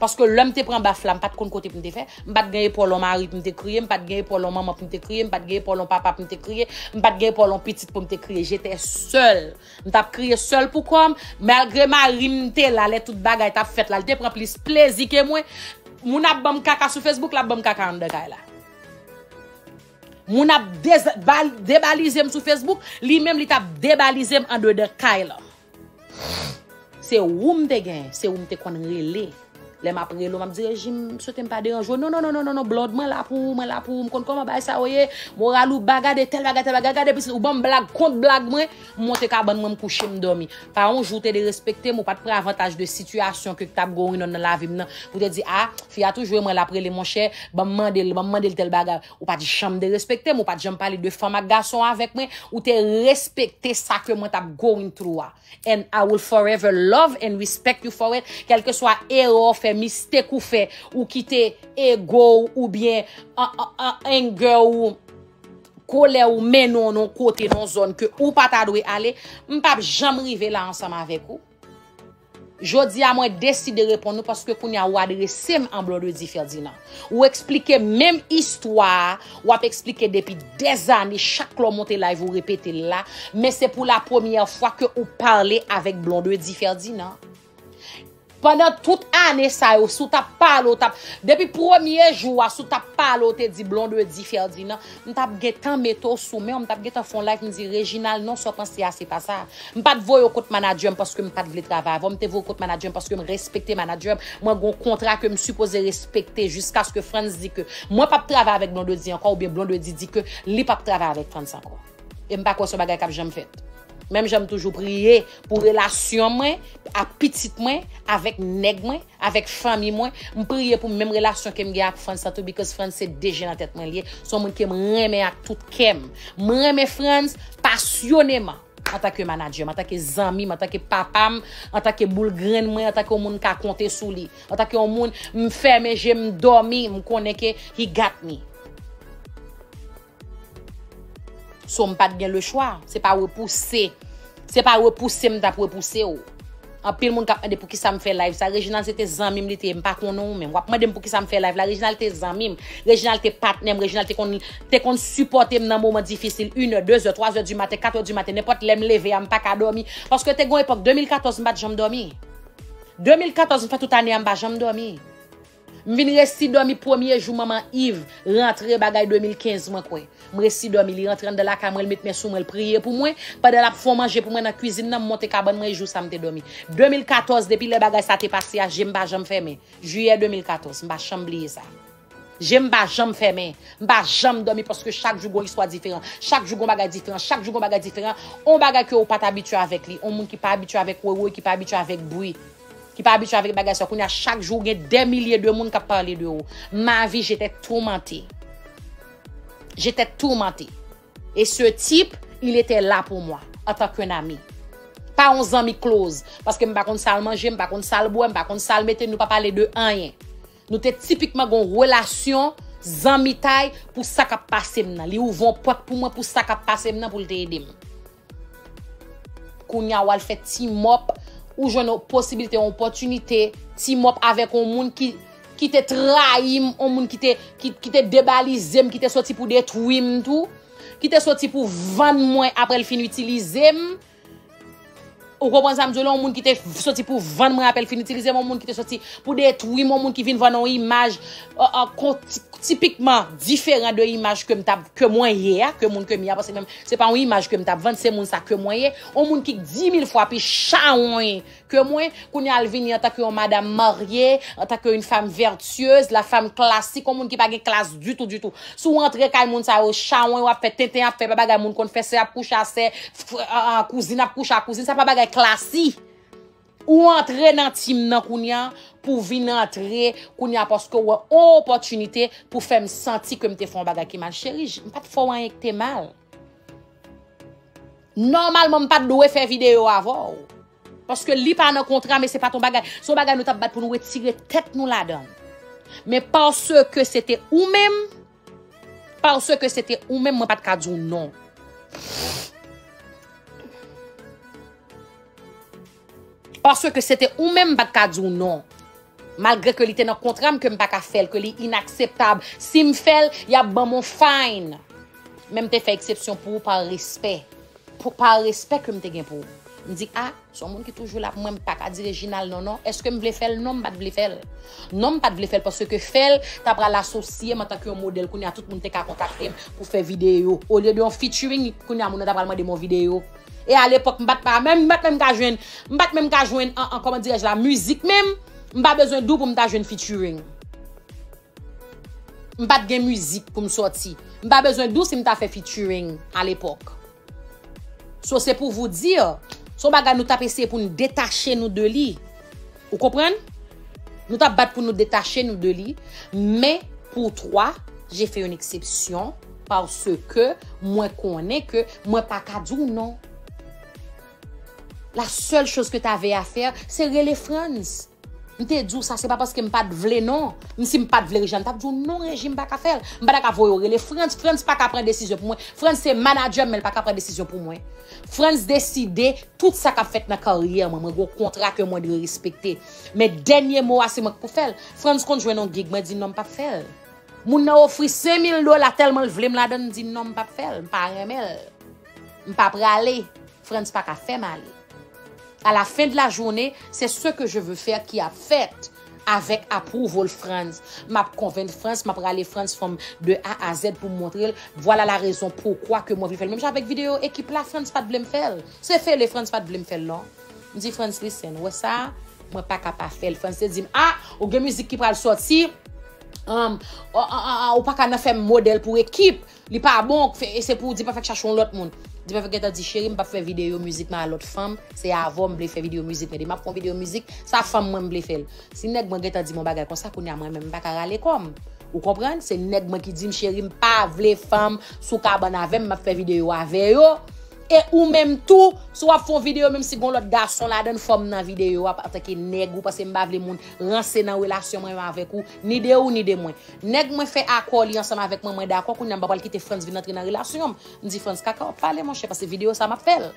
Paske lè m te pran baf la, m pa t konn kote pou m te fè. M pa t gen epòl on mari pou m te kriye, m pa t gen epòl on manman pou m te kriye, m pa t gen epòl on papa pou m te kriye, m pa t gen epòl on pitit pou m te kriye. J'étais seule. M t ap kriye sèl pou kò m. Malgre mari m te la, lè tout bagay t ap fèt la, li te pran plis plezi ke mwen. Moun ap ban m kaka sou Facebook, l ap ban m kaka anndan kay la. Moun ap dez-, bal-, debalize m sou Facebook, li menm li t ap debalize m andedan kay la. Se ou m te gen, se ou m te konn rele. Lè m ap rele w, m ap di, Rejim, swete m pa deranje w. Non, non, non, non, non, non, Blonde, mwen la pou ou, mwen la pou ou. M konn kòman bagay sa yo ye. Moral ou ba, gade tèl bagay, tèl bagay, gade pitit, ou ban m blag kont blag mwen. M monte kabann mwen, m kouche, m dòmi. Pa yon jou w te derespekte m, ou pa t pran avantaj de sitiyasyon ke k t ap going on nan lavi m nan. Pou te di, a, fi a toujou e mwen l ap rele, monchè, ban m mande l, ban m mande l tèl bagay. Ou pa t janm derespekte m, ou pa t janm pale de fanm ak gason avèk mwen, ou te respekte sa ke mwen t ap going through a. And I will forever love and respect you for it. Kèlkeswa erè w fè, mistake ou fè, ou kite ego w oubyen an, an, an, anger ou, kolè ou mennen w nan yon kote, nan yon zòn ke ou pa ta dwe ale, m p ap janm rive la ansanm avèk ou. Jodi a, mwen deside reponn ou paske kounye a ou adrese m an Blondedy Ferdinand. Ou eksplike menm istwa a, w ap eksplike depi dèzane, chak lè w monte live ou repete l la, men se pou la premyè fwa ke ou pale avèk Blondedy Ferdinand. Pandan tout ane sa yo, si w t ap pale, w t ap, depi premye jou a, si w t ap pale, w te di Blondedy Ferdinand, m t ap gentan mete w sou men w, m t ap gentan fè yon live, m di, Reginald, non, sa w panse a, se pa sa. M pa t voye w kot manadjè m paske m pa t vle travay avè w, m te voye w kot manadjè m paske m respekte manadjè m. Mwen gen yon kontra ke m sipoze respekte jiskaske Frantz di ke mwen p ap travay avèk Blondedy ankò, oubyen Blondedy di ke li p ap travay avèk Frantz ankò. E m pa kwè se yon bagay k ap janm fèt. Menm jan m toujou priye pou relasyon mwen ak pitit mwen, avèk nèg mwen, avèk fanmi mwen, m priye pou menm relasyon ke m gen ak Frantz lan tou, because Frantz se deje nan tèt mwen li ye. Se yon moun ke m renmen ak tout kè m. M renmen Frantz pasyoneman, antanke manadjè m, antanke zanmi m, antanke papa m, antanke boul grenn mwen, antanke yon moun m ka konte sou li, antanke yon moun m fèmen je m, m dòmi, m konnen ke he got me. So, m pa t gen lechwa. Se pa repouse. Se pa repouse m t ap repouse w. Anpil moun k ap mande poukisa m fè live sa. Reginald, se te zanmi m li te ye, m pa konnen w menm. W ap mande m poukisa m fè live la. Reginald te zanmi m. Reginald te patnè m. Reginald te konn, te konn sipòte m nan moman difisil. Inè, dezè, twazè di maten, katè di maten, nenpòt lè m leve a, m pa ka dòmi. Paske te gen yon epòk, de mil katòz, m pa t janm dòmi. De mil katòz, m fè tout ane a, m pa janm dòmi. M vin resi dòmi premye jou manman Yves rantre bagay de mil kenz, mwen kwè. M resi dòmi, li rantre anndan lakay mwen, l met men sou mwen, l priye pou mwen. Pandan l ap fè yon manje pou mwen nan kwizin nan, m monte kabann mwen, e jou sa m te dòmi. De mil katòz, depi lè bagay sa te pase a, je m pa janm fèmen. Jiyè de mil katòz, m pa janm bliye sa. Je m pa janm fèmen. M pa janm dòmi paske chak jou gon istwa diferan. Chak jou gon bagay diferan. Chak jou gon bagay diferan. On bagay ke ou pa t abitye avèk li. On moun ki pa abitye avèk woywoy, ki pa abitye avèk bri. Ki pa abitye avèk bagay sa. Kounye a, chak jou, ou gen dè milye de moun k ap pale de ou. Ma vie, j'étais tourmentée. J'étais tourmentée. Et ce type, il était là pour moi, en tant qu'un ami. Pa yon zanmi close. Paske m pa konn sa l manje, m pa konn sa l bwè, m pa konn sa l mete, nou pa pale de anyen. Nou te tipikman gon relasyon zanmitay pou sa k ap pase m nan. Li ouvè yon pòt pou mwen pou sa k ap pase m nan pou l te ede m. Kounye a w al fè team up, ou jwenn yon posiblite, yon opòtinite, team up avèk yon moun ki, ki te trayi m, yon moun ki te, ki, ki te debalize m, ki te soti pou detwi m tou, ki te soti pou vann mwen apre l fin itilize m. Ou konprann sa m di w la? Yon moun ki te soti pou vann mwen apre l fin itilize m, yon moun ki te soti pou detwi m, yon moun ki vin vann yon imaj, euh, euh, kon ti, tipikman diferan de imaj ke m t ap, ke mwen ye a, ke moun ke m ye a, paske menm se pa yon imaj ke m t ap vann, se moun sa ke mwen ye, yon moun ki di mil fwa pi chawony ke mwen, kounye a l vini antanke yon madanm marye, antanke yon fanm vètyez, la fanm klasik, yon moun ki pa gen klas ditou, ditou. Si w antre kay moun sa yo, chawony w ap fè, tenten ap fè, pa bagay moun konn fè, sè ap kouche a sè, f- a- a- kouzin ap kouche a kouzin, sa pa bagay klasi. Ou antre nan tim nan kounye a, pou vin antre kounye a paske w wè yon opòtinite pou fè m santi ke m te fè yon bagay ki mal. Cheri, j- m pa t fè w anyen ki te mal. Nòmalman, m pa t dwe fè videyo avè w. Paske li pa nan kontra, men se pa t yon bagay. Se yon bagay nou t ap bat pou nou retire tèt nou ladan l. Men paske se te ou menm, paske se te ou menm, mwen pa t ka di w non. Paske se te ou menm, m pa t ka di w non. Malgre ke li te nan kontra m, ke m pa ka fè l, ke li inakseptab. Si m fè l, y ap ban m yon fine. Men m te fè eksepsyon pou ou pa respè. Pou, pa respè ke m te gen pou ou. M di, a, se yon moun ki toujou la pou mwen, m pa ka di Reginald non, non. Èske m vle fè l? Non, m pa t vle fè l. Non, m pa t vle fè l paske fè l, ta pral asosye m antanke yon modèl. Kounye a, tout moun te ka kontakte m pou fè videyo. Olye de yon featuring, kounye a, moun nan ta pral mande m yon videyo. E alepòk, m pa t pa, menm, m pa t menm ka jwenn, m pa t menm ka jwenn, an, an, kòman dirèj la, mizik menm, m pa bezwen di w pou m ta jwenn featuring. M pa t gen mizik pou m sòti. M pa bezwen di w si m ta fè featuring alepòk. So, se pou vous dire, se yon bagay nou t ap eseye pou n detache nou de li. Ou konprann? Nou t ap bat pou nou detache nou de li. Men, pour toi, j'ai fait une exception paske mwen konnen ke mwen pa ka di w non. La seule chose que t'avais à faire, se rele Frantz. M te di w sa, se pa paske m pa t vle non. M, si m pa t vle Reji a, m t ap di w non, Reji, m pa ka fè l. M pa ta ka voye w rele Frantz. Frantz pa ka pran desizyon pou mwen. Frantz se manadjè m, men l pa ka pran desizyon pou mwen. Frantz deside tout sa k ap fèt nan karyè mwen. Mwen gen yon kontra ke mwen dwe respekte. Men dènye mo a, se mwen k pou fè l. Frantz konn jwenn yon gig, mwen di non, m p ap fè l. Moun nan ofri senk mil dola tèlman l vle m ladan l, m di non, m p ap fè l. M pa renmen l. M pa prale. Frantz pa ka fè m ale. À la fin de la journée, c'est ce que je veux faire qui ap fèt avèk approval Frantz. M ap konvenk Frantz, m ap rale Frantz fè m de A à Z pou m montre l. Voilà la raison pourquoi ke mwen vle fè l. Menm jan avèk videyo ekip la, Frantz pa t vle m fè l. Se fele Frantz pa t vle m fè l non. M di Frantz, listen, ou wè sa, mwen pa ka pa fè l. Frantz te di m, a, ou gen mizik ki pral sòti, um, ou pa ka nan fè m modèl pou ekip. Li pa bon, e se pou Dipa fèk chache yon lòt moun. Dipa fèk gentan di, cheri, m p ap fè videyo mizik mwen a lòt fanm, se avè w m vle fè videyo mizik mwen. Depi m ap fè yon videyo mizik, sa fanm mwen m vle fè l. Si nèg mwen gentan di m yon bagay konsa, kounye a mwen menm m pa ka rale kò m. Ou konprann? Se nèg mwen ki di m, cheri, m pa vle fanm sou kabann avè m, m ap fè videyo avè yo. E ou menm tou, si w ap fè yon videyo, menm si gen yon lòt gason ladan l, fò m nan videyo a antanke nèg ou, paske m pa vle moun ranse nan relasyon mwen menm avèk ou, ni de ou, ni de mwen. Nèg mwen fè akò li ansanm avèk mwen, mwen dakò, kounye a m pa pral kite Frantz vin antre nan relasyon m. M di Frantz, kaka w ap pale, monchè, paske videyo sa m ap fè l.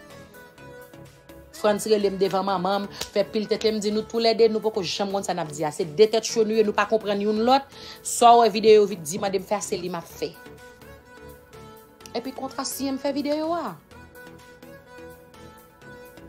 Frantz rele m devan manman m, fè pil tenten, m di nou toulède, nou poko janm konn sa n ap di a. Se de tèt cho nou ye, nou pa konprann youn lòt. Sa w wè videyo vin di, mande m fè a, se li m ap fè. Epi kontra siyen, m fè videyo a.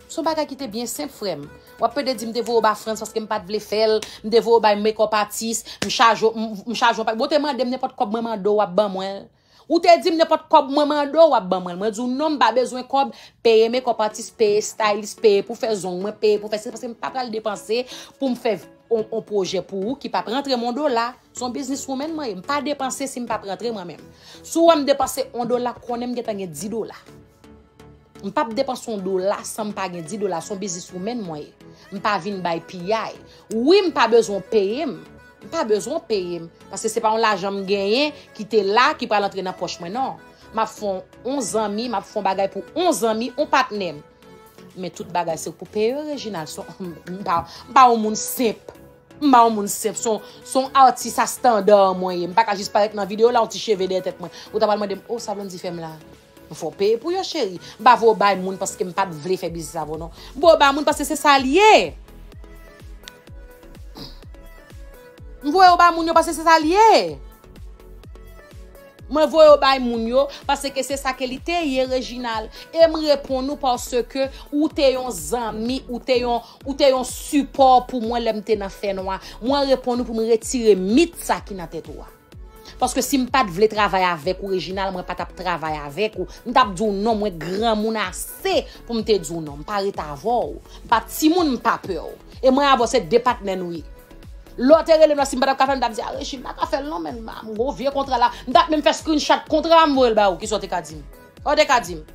Se yon bagay ki te byen senp, frè m. W ap pede di m te voye w ba Frantz paske m pa t vle fè l, m te voye w bay makeup artist, m chaje w, m, m chaje w, bon, w te mande m nenpòt kòb mwen mande w, w ap ban mwen l. Ou te di m nenpòt kòb mwen mande w, w ap ban mwen l. Mwen di w non, m pa bezwen kòb, peye makeup artist, peye stylist, peye pou fè zong mwen, peye pou fè se, paske m pa pral depanse pou m fè on, on pwojè pou ou ki p ap rantre m on dola. Se yon business woman mwen ye. M pa depanse si m p ap rantre mwen menm. Si w wè m depanse on dola, konnen m gentan gen dis dola. M p ap depanse yon dola san m pa gen dis dola. Se yon business woman mwen ye. M pa vin bay piyay. Wi, m pa bezwen w peye m. M pa bezwen w peye m. Paske se pa yon lajan m genyen ki te la, ki pral antre nan pòch mwen, non. M ap fè yon zanmi, m ap fè yon bagay pou yon zanmi, yon patnè m. Men tout bagay se pou peye, Reginald. Se, m pa, m pa yon moun senp. M pa yon moun senp, se yon, se yon atis a estanda mwen ye. M pa ka jis parèt nan videyo la, yon ti cheve dèyè tèt mwen. Ou ta pral mande m, o, sa Blondy fè m la? M fè w peye pou yo, cheri. M pa voye w bay moun paske m pa t vle fè biznis avè w, non. M voye w bay moun paske se sa l ye. M voye w bay moun yo paske se sa l ye. Mwen voye w bay moun yo, paske se sa ke li te ye, Reginald. E m reponn ou paske ou te yon zanmi, ou te yon, ou te yon sipò pou mwen lè m te nan fènwa. Mwen reponn ou pou m retire mit sa ki nan tèt ou a. Paske si m pa t vle travay avèk ou, Reginald, mwen pa t ap travay avèk ou. M t ap di w non, mwen granmoun ase pou m te di w non. M pa ret avè w. M pa timoun, m pa pè w. E mwen avè w se de patnè nou ye. Lè w te rele m nan, si m pa t ap ka fè l, m t ap di, a, Regi, m pa ka fè l non, men m gon vye kontra la. M t ap menm fè screenshot kontra a, m voye l ba ou, kisa w te ka di m? Sa w te ka di m?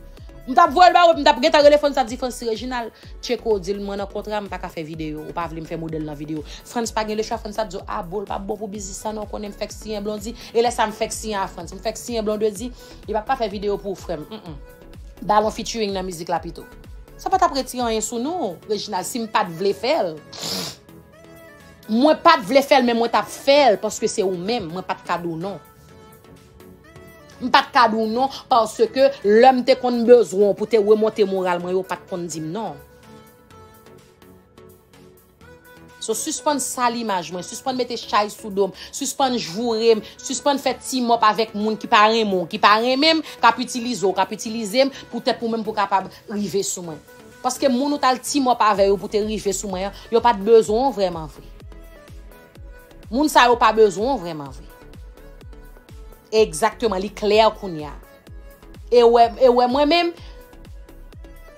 M t ap voye l ba ou, epi m t ap gentan rele Frantz, t ap di, Frantz, Reginald, Tcheko di l, mwen nan kontra, m pa ka fè videyo. Ou pa vle m fè modèl nan videyo. Frantz pa gen lechwa, Frantz ap di w, a, bon, l pa bon pou biznis sa non, konnen m fèk siyen Blondy. E lè sa m fèk siyen a Frantz. M fèk siyen Blondedy, li p ap ka fè videyo pou ou, frè m. Mm, mm. Ba l on featuring nan mizik la pito. Sa pa t ap retire anyen sou nou, Reginald, si m pa t vle fè l. Mwen pa t vle fè l, men mwen t ap fè l, paske se ou menm, mwen pa t ka di w non. M pa t ka di w non, paske lè m te konn bezwen w pou te remonte moral mwen, yo pa t konn di m non. So, sispann sal imaj mwen, sispann mete chay sou do m, sispann joure m, sispann fè team up avèk moun ki pa renmen w, ki pa renmen m, k ap itilize w, k ap itilize m, poutèt ou menm pou w kapab rive sou mwen. Paske moun ou t al team up avè yo pou te rive sou mwen an, yo pa t bezwen w vrèman vre. Moun sa yo pa bezwen w vrèman vre. Egzakteman, li klè kounye a. E wè, e wè mwen menm,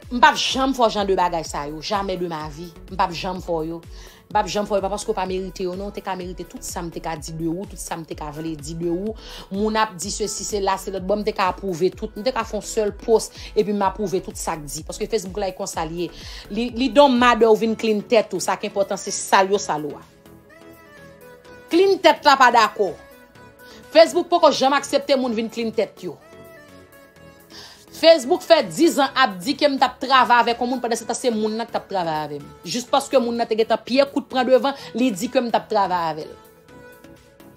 m p ap janm fè w jan de bagay sa yo. Jamais de ma vie. M p ap janm fè w yo. M p ap janm fè w yo, pa paske w pa merite yo, non. Ou te ka merite tout sa m te ka di de ou, tout sa m te ka vle di de ou. Moun ap di sesi, sela, se lòt. Bon, m te ka apwouve tout. M te ka fè yon sèl post, epi m apwouve tout sa k di. Paske Facebook la, e konsa l ye. Li, li don't matter ou vin clean tèt ou. Sa k enpòtan, se sal yo sal ou a. Clean tèt la pa dakò. Facebook poko janm aksepte moun vin clean tèt yo. Facebook fè diz an ap di ke m t ap travay avèk yon moun, pandan se tan se moun nan ki t ap travay avè m. Jis paske moun nan te gentan pye kout pran devan, li di ke m t ap travay avè l.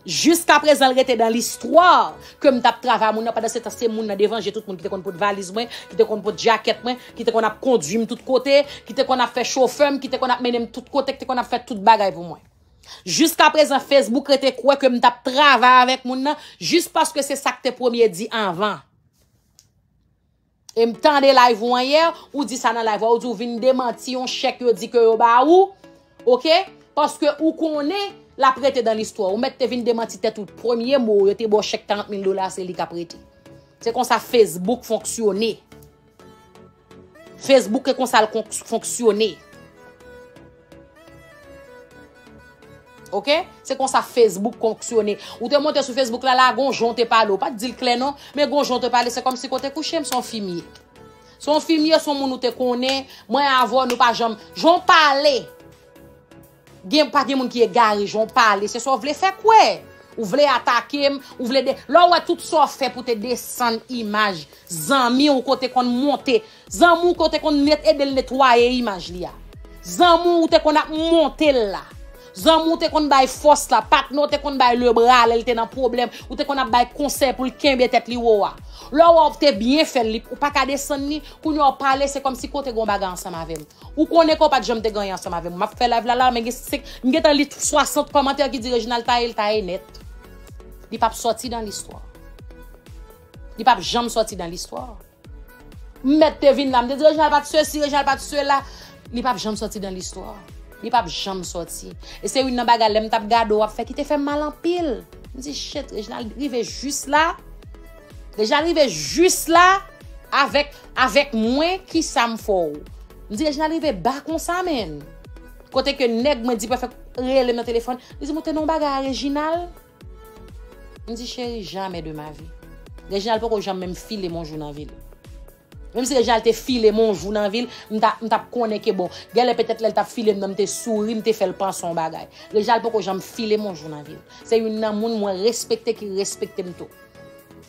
Jiskaprezan, l rete dan listwa ke m t ap travay moun nan, pandan se tan se moun nan devan je tout moun ki te konn pot valiz mwen, ki te konn pot jakèt mwen, ki te konn ap kondui m tout kote, ki te konn ap fè chofè m, ki te konn ap mennen m tout kote, ki te konn ap fè tout bagay pou mwen. Jiskaprezan, Facebook rete kwè ke m t ap travay avèk moun nan, jis paske se sa k te premye di anvan. E m tande live ou an yè, ou di sa nan live ou, ou di ou vin demanti yon chèk yo di ke yo ba ou, oke? Paske ou konnen l ap rete dan listwa. Ou mèt te vin demanti tèt ou. Premye mo, yo te ba w chèk trant mil dola, se li k ap rete. Se konsa Facebook fonksyone. Facebook e konsa l konk- fonksyone. Oke? Se konsa Facebook fonksyone. Ou te monte sou Facebook la, la, gon jan w te pale. Ou pa t di l klè non, men gon jan w te pale, se kòmsi kote kouche m, se yon fi m ye. Se yon fi m ye, se yon moun ou te konnen, mwen avè w, nou pa janm, jan w pale. Gen, pa gen moun ki egare, jan w pale, se sa w vle fè kwè. Ou vle atake m, ou vle de, lè w wè tout sa w fè pou te desann imaj zanmi w kote konn monte, zanmi w kote konn net, ede l netwaye imaj li a. Zanmi w te konn ap monte l la. Zanmi w te konn bay fòs la, patnè w te konn bay lebra lè l te nan pwoblèm, ou te konn ap bay konsèy pou l kenbe tèt li wo a. Lè w wè w te byen fè l, li, ou pa ka desann li, kounye a w pale, se kòmsi kote gen yon bagay ansanm avè m. Ou konnen ke w pa t janm te gen anyen ansanm avè m. M ap fè live la la, men gen senk, m gentan li swasant kòmantè ki di Reginald taye l, taye nèt. Li p ap sòti dan listwa. Li p ap janm sòti dan listwa. M mèt te vin la, m te di Reginald pa t sesi, Reginald pa t sela. Li p ap janm sòti dan listwa. Li p ap janm sòti. E se youn nan bagay lè m t ap gade w ap fè ki te fè m mal anpil. M di, shit, Reginald rive jis la. Reginald rive jis la avèk, avèk mwen, kisa m fè w? M di, Reginald rive ba konsa, menn. Kote ke nèg mwen di prefèk rele m nan telefòn, li di m ou te nan yon bagay a Reginald. M di, cheri, jamais de ma vie. Reginald poko janm menm file m yon jou nan vi l. Menm si Reginald te file m yon jou nan vi l, m ta, m t ap konnen ke bon, genlè petèt lè l t ap file m nan, m te souri, m te fè l panse yon bagay. Reginald poko janm file m yon jou nan vi l. Se youn nan moun mwen respekte ki respekte m tou.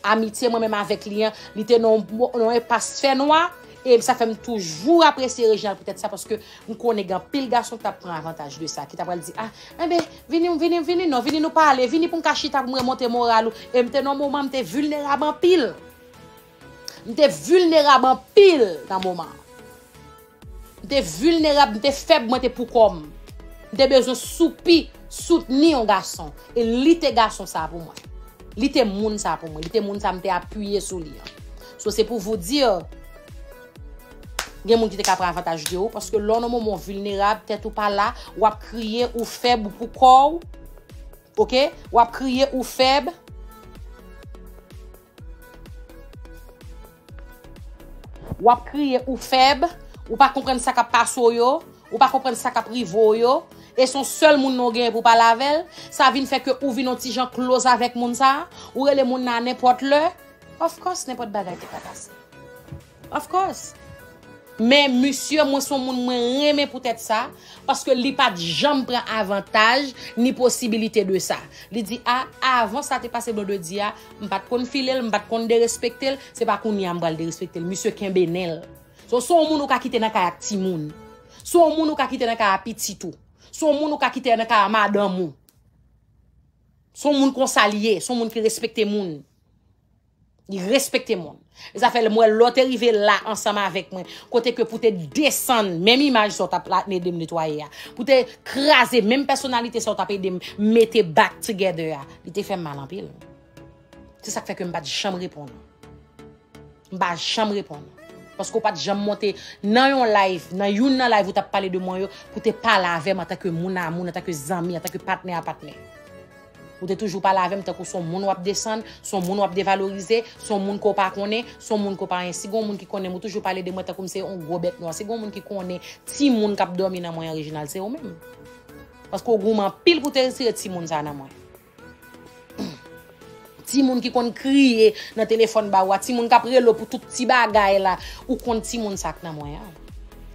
Amitye mwen menm avèk li an, li te nan yon, nan yon enpas fènwa, e sa fè m toujou apresye Reginald poutèt sa, paske m konnen gen anpil gason ki t ap pran avantaj de sa, ki t ap pral di, a, enben, vini, vini, vini non, vini nou pale, vini pou m ka chita pou m remonte moral ou. E m te nan yon moman, m te vilnerab anpil. M te vilnerab anpil nan moman an. M te vilnerab, m te fèb, mwen te pou kò m. M te bezwen soupi, soutni yon gason. E li te gason sa pou mwen. Li te moun sa pou mwen. Li te moun sa m te apiye sou li an. So, se pou vous dire, gen moun ki te ka pran avantaj de ou, paske lè w nan moman w vilnerab, tèt ou pa la, w ap kriye, ou fèb, ou pou kò w, oke? W ap kriye, ou fèb, W ap kriye, ou fèb, ou pa konprann sa k ap pase w yo, ou pa konprann sa k ap rive w yo, e se yon sèl moun nan w genyen pou w pale avè l, sa vin fè ke ou vin yon ti jan close avèk moun sa a, ou rele moun nan a nenpòt lè. Of course, nenpòt bagay te ka pase. Of course. Men misye, mwen se yon moun mwen renmen poutèt sa, paske li pa t janm pran avantaj ni posibilite de sa. Li di, a, avan sa te pase Blondedy a, m pa t konn file l, m pa t konn derespekte l, se pa kounye a m pral derespekte l. Misye kenbe nen l. So, se yon moun ou ka kite nan kay ak timoun. Se yon moun ou ka kite nan kay ak pitit ou. Se yon moun ou ka kite nan kay ak madanm ou. Se yon moun konsa li ye, se yon moun ki respekte moun. Li respekte moun. E sa fè lè m wè lè w te rive la ansanm avèk mwen, kote ke pou te desann, menm imaj sa w t ap la, ede m netwaye a, pou te kraze menm pèsonalite sa w t ap ede m mete back together a, li te fè m mal anpil. Se sa k fè ke m pa t janm reponn. M pa janm reponn. Paske w pa t janm monte nan yon live, nan youn nan live ou t ap pale de mwen yo, pou te pale avè m antanke moun a moun, antanke zanmi, antanke patnè a patnè. Ou te toujou pale avè m tankou se yon moun w ap desann, se yon moun w ap devalorize, se yon moun ke w pa konnen, se yon moun ke w pa renmen. Si gen yon moun ki konnen m, ou toujou pale de mwen tankou m se yon gwo bèt nwa. Si gen yon moun ki konnen timoun k ap dòmi nan mwen an, Reginald, se ou menm. Paske w goumen anpil pou te retire timoun sa nan mwen. Timoun ki konn kriye nan telefòn ba ou a, timoun k ap rele w pou tout ti bagay la, ou konn timoun sa k nan mwen an.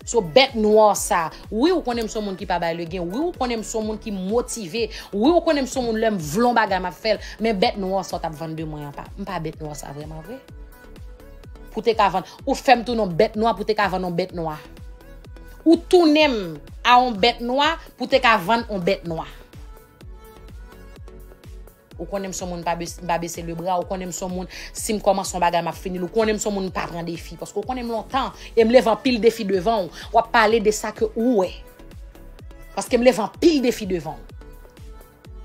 So, bèt nwa sa, wi, ou konnen m se yon moun ki pa bay legen, wi, ou konnen m se yon moun ki motive, wi, ou konnen m se yon moun lè m vle yon bagay m ap fè l, men bèt nwa sa w t ap vann de mwen an pa, m pa bèt nwa sa vrèman vre. Pou te ka vann, ou fè m tounen yon bèt nwa, pou te ka vann yon bèt nwa. Ou tounen m a yon bèt nwa, pou te ka vann yon bèt nwa. Ou konnen m se yon moun pa bes-, m pa bese lebra, ou konnen m se yon moun, si m kòmanse yon bagay, m ap fini l, ou konnen m se yon moun m pa pran defi, paske ou konnen m lontan, e m leve anpil defi devan w, w ap pale de sa ke ou wè. Paske m leve anpil defi devan w.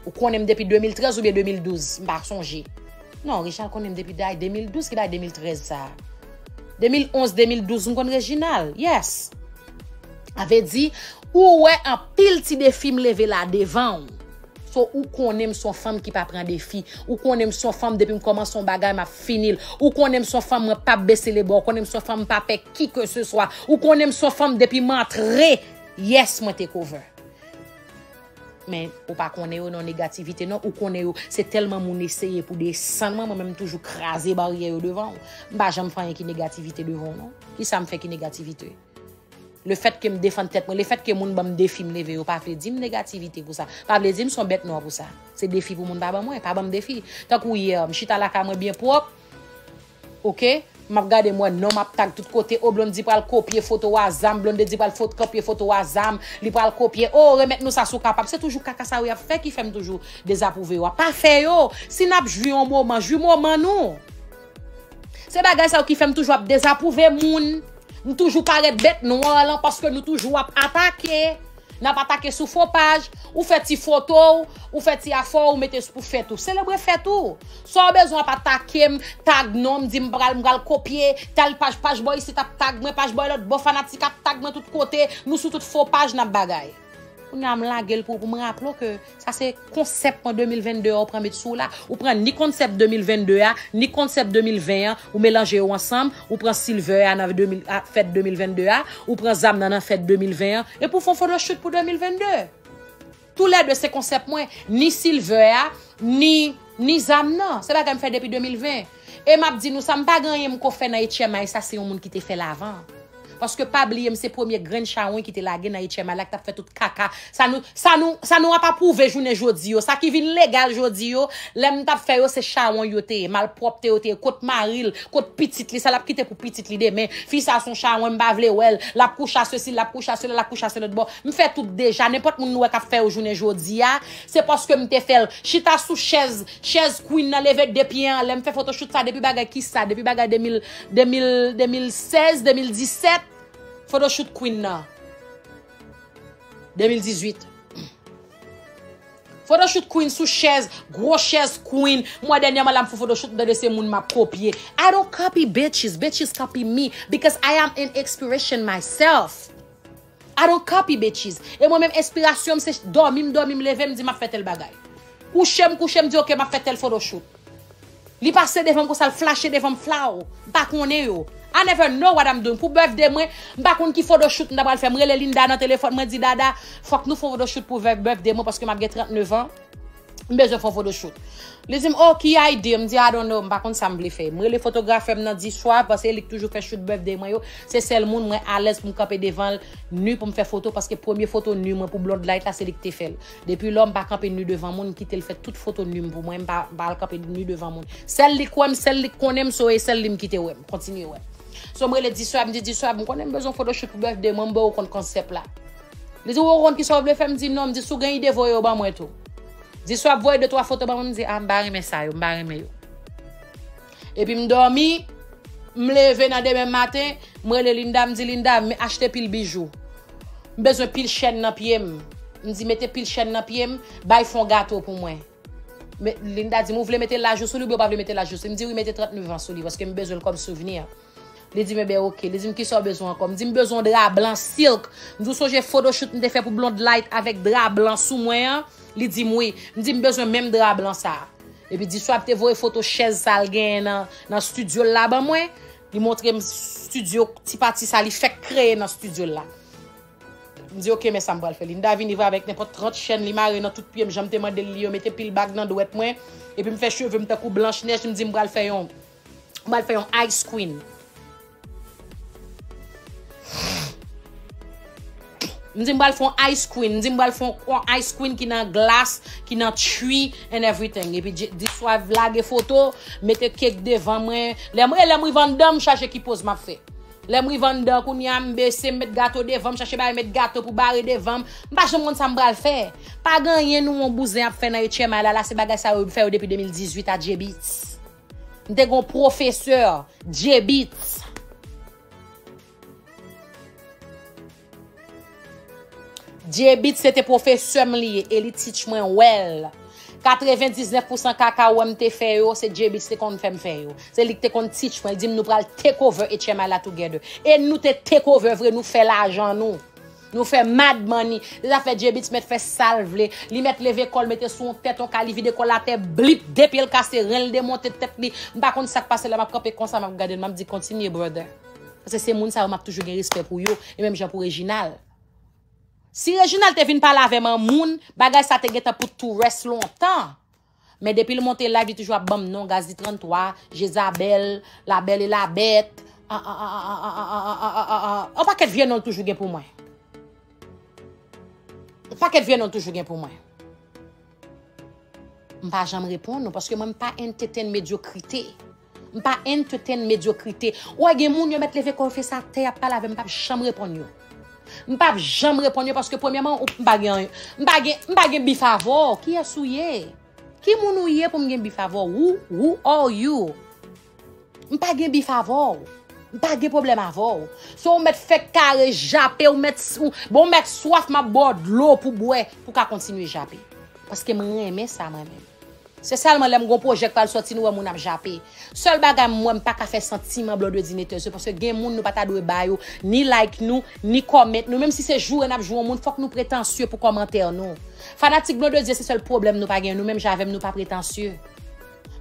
Ou konnen m depi de mil trèz oubyen de mil douz, m pa sonje. Non, Reginald konnen m depi day de mil douz, ki bay de mil trèz sa a. De mil onz, de mil douz, m konn Reginald, yes. Sa vle di, ou wè anpil ti defi m leve la devan w. So, ou konnen m se yon fanm ki pa pran defi. Ou konnen m se yon fanm depi m kòmanse yon bagay, m ap fini l. Ou konnen m se yon fanm mwen p ap bese lebra. Ou konnen m se yon fanm m pa pè ki ke se swa. Ou konnen m se yon fanm depi m antre, yes, mwen te cover. Men ou pa konnen yo nan negativite non, ou konnen yo, se tèlman moun eseye pou desann mwen, mwen menm m toujou kraze baryè yo devan w. M pa janm fè anyen ki negativite devan w non. Kisa m fè ki negativite? Lefètke m defann tèt mwen, lefètke moun ban m defi m leve yo, pa vle di m negativite pou sa. Pa vle di m se yon bèt nwa pou sa. Se defi pou moun pa ban mwen, pa ban m defi. Tankou yè, m chita lakay mwen byen pwòp, oke? M ap gade m wè non m ap tag tout kote, o Blondy pral kopye foto a zam, Blondedy pral fot-, kopye foto a zam, li pral kopye, o remèt nou sa si w kapab. Se toujou kaka sa yo y ap fè ki fè m toujou dezapwouve yo. Pa fè yo! Si n ap jwi yon moman, jwi moman nou! Se bagay sa yo ki fè m toujou ap dezapwouve moun. M toujou parèt bèt nwa lan paske nou toujou ap atake. N ap atake sou fo paj. Ou fè ti foto w, ou fè ti afè w, ou mete pou fèt ou. Selebre fèt ou. Sa w bezwen ap atake m, tag non m, di m pral, m pral kopye tèl paj, paj bò isit ap tag mwen, paj bò lòt bò, fanatik ap tag mwen tout kote. Nou sou tout fo paj n ap bagay. Kounye a m lage l pou, pou m raple w ke sa se konsèp mwen de mil venn de a ou pran met sou w la. Ou pran ni konsèp de mil venn de a, ni konsèp de mil ven an, ou melanje yo ansanm, ou pran Silver a nan de mil, a, fèt de mil venn de a, ou pran zam nan nan fèt de mil ven an, epi w fè yon photoshoot pou de mil venn de. Toulède se konsèp mwen, ni Silver a, ni, ni zam nan. Se bagay m fè depi de mil ven. E m ap di nou sa, m pa gen anyen m ko fè nan H M I, sa se yon moun ki te fè l avan. Paske pa bliye m se premye grenn chawony ki te lage nan H M I la ki t ap fè tout kaka. Sa nou, sa nou, sa nou ap apwouve jounen jodi yo. Sa ki vin legal jodi yo, lè m t ap fè yo se chawony yo te ye, malpwòpte yo te ye, kot mari l, kot pitit li, sa l ap kite pou pitit li demen. Fi sa se yon chawony, m pa vle wè l, l ap kouche a sesi, l ap kouche a sela, l ap kouche a se lòt bò. M fè tout deja, nenpòt moun nou wè k ap fè yo jounen jodi a, se paske m te fè l. Chita sou chèz, chèz queen nan leve de pye anlè, m fè photoshoot sa depi bagay kisa, depi bagay de mil, de mil, de mil sèz, de mil disèt. Photoshoot queen nan. De mil dizuit. Photoshoot queen sou chèz, gwo chèz queen. Mwen dènyèman la m fè photoshoot, m tande se moun m ap kopye. I don't copy bitches, bitches copy me because I am an inspiration myself. I don't copy bitches. E mwen menm enspirasyon m se dòmi m dòmi m leve m di m ap fè tèl bagay. Kouche m kouche m di oke m ap fè tèl photoshoot. Li pase devan m konsa, l flache devan m flaw. M pa konnen yo. I never know what I'm doing. Pou birthday mwen, m pa konn ki photoshoot m ta pral fè. M rele Linda nan telefòn, mwen di, Dada, fòk nou fè yon photoshoot pou vè- birthday mwen paske m ap gen trannnev an. M bezwen fè yon photoshoot. Li di m, oh, ki idea? M di, I don't know, m pa konn sa m vle fè. M rele fotografè m nan di swa, paske li k toujou fè shoot birthday mwen yo. Se sèl moun mwen alèz pou m kanpe devan l nu pou m fè foto, paske premye foto nu mwen pou Blonde Light la, se li k te fè l. Depi lò, m pa kanpe nu devan moun, m kite l fè tout foto nu m pou mwen, m pa, m pa al kanpe nu devan moun. Sèl li k wè m, sèl li k konnen m, so e sèl li m kite wè m, kontinye wè m. So, m rele di swa, m di, di swa, m konnen m bezwen photoshoot pou birthday mwen, m ba w kont konsèp la. Li di, ou konn kisa w vle fè? M di, non. M di, si w gen ide, voye yo ban mwen tou. Di swa ap voye de twa foto ban mwen, m di, a, m pa renmen sa yo, m pa renmen yo. Epi m dòmi, m leve nan demen maten, m rele Linda, m di, Linda, m achte pil bijou. M bezwen pil chèn nan pye m. M di, mete pil chèn nan pye m, bay fè yon gato pou mwen. Men, Linda di m, ou vle mete laj ou sou li oubyen ou pa vle mete laj ou sou li? M di, wi, mete trannnev an sou li, paske m bezwen l kòm souvni. Li di m, enben, oke. Li di m, kisa w bezwen ankò? M di, m bezwen yon dra blan silk. M di, w sonje photoshoot m te fè pou Blonde Light avèk dra blan sou mwen an? Li di m, wi. M di, m bezwen menm dra blan sa a. Epi di swa ap te voye foto chèz sa l genyen nan, nan estidyo l la ban mwen. Li montre m estidyo ti pati sa li fèk kreye nan estidyo l la. M di, oke, men sa m pral fè. Linda vini vre avèk nenpòt trant chèn li mare nan tout pye m, jan m te mande l li yo, mete pil bag nan dwèt mwen. Epi m fè cheve m tankou Blanch Nèj, m di m pral fè yon, m pral fè yon ice queen. M di m pral fè yon ice queen, m di m pral fè yon, yon ice queen ki nan glas, ki nan twi and everything. Epi di swa lage foto, mete kèk devan mwen. Lè m, lè m rive anndan, m chache ki poz m ap fè. Lè m rive anndan, kounye a m bese, m met gato devan, m chache bagay, met gato pou bare devan m. M pa janm konn sa m pral fè. Pa gen anyen nou yon bouzen ap fè nan H M I la, la se bagay sa yo fè yo depi de mil dizuit a J-Beatz. M te gen yon pwofesè, J-Beatz. J-Beatz se te pwofesè m li ye, e li teach mwen well. Katrevendiznèf pousan kaka ou wè m te fè yo, se J-Beatz te konn fè m fè yo. Se li ki te konn teach mwen, li di m nou pral take over H M I la together. E nou te take over vre, nou fè lajan nou. Nou fè mad money. Se sa fè J-Beatz mèt fè sa l vle. Li mèt leve kò l, mete sou yon tèt, yon ka, li vide kò l atè, blip, de pye l kase, ren l demonte tèt li. M pa konn sa k pase lè m ap kanpe konsa, m ap gade l, m ap di, kontinye, brother. Paske se moun sa yo m ap toujou gen respè pou yo, e menm jan pou Reginald. Si Reginald te vin pale avè m an moun, bagay sa te gentan pou tou rès lontan. Men depi l monte live, li toujou ap ban m non, Gazzy tranntwa, Jezabèl, La Belle et la Bête, an, an, an, an, an, an, an, an, an, an, an, an, an, an pakèt vye non l toujou gen pou mwen. Yon pakèt vye non l toujou gen pou mwen. M pa janm reponn ou, paske mwen m pa entertain medyokrite. M pa entertain medyokrite. Ou wè gen moun yo mèt leve kò yo fese atè, y ap pale avè m, m p ap janm reponn yo. M p ap janm reponn yo, paske premyèman, ou, m pa gen anyen. M pa gen, m pa gen bif avè w. Kiyès ou ye? Ki moun ou ye pou m gen bif avè w? Who, who are you? M pa gen bif avè w. M pa gen pwoblèm avè w. Se ou mèt fè kare, jape, ou mèt, ou, bon, ou mèt swaf, m ap ba w dlo pou bwè, pou w ka kontinye jape. Paske m renmen sa, mwen menm. Se sèlman lè m gon pwojè k pral sòti, nou wè moun ap jape. Sèl bagay m wè m pa ka fè santiman Blondedy Naters yo, paske gen moun nou pa ta dwe ba yo ni like nou, ni comment nou. Menm si se joure n ap joure yon moun, fòk nou pretansye pou kòmantè nou. Fanatik Blondedy se sèl pwoblèm nou pa gen. Nou menm jan avè m, nou pa pretansye.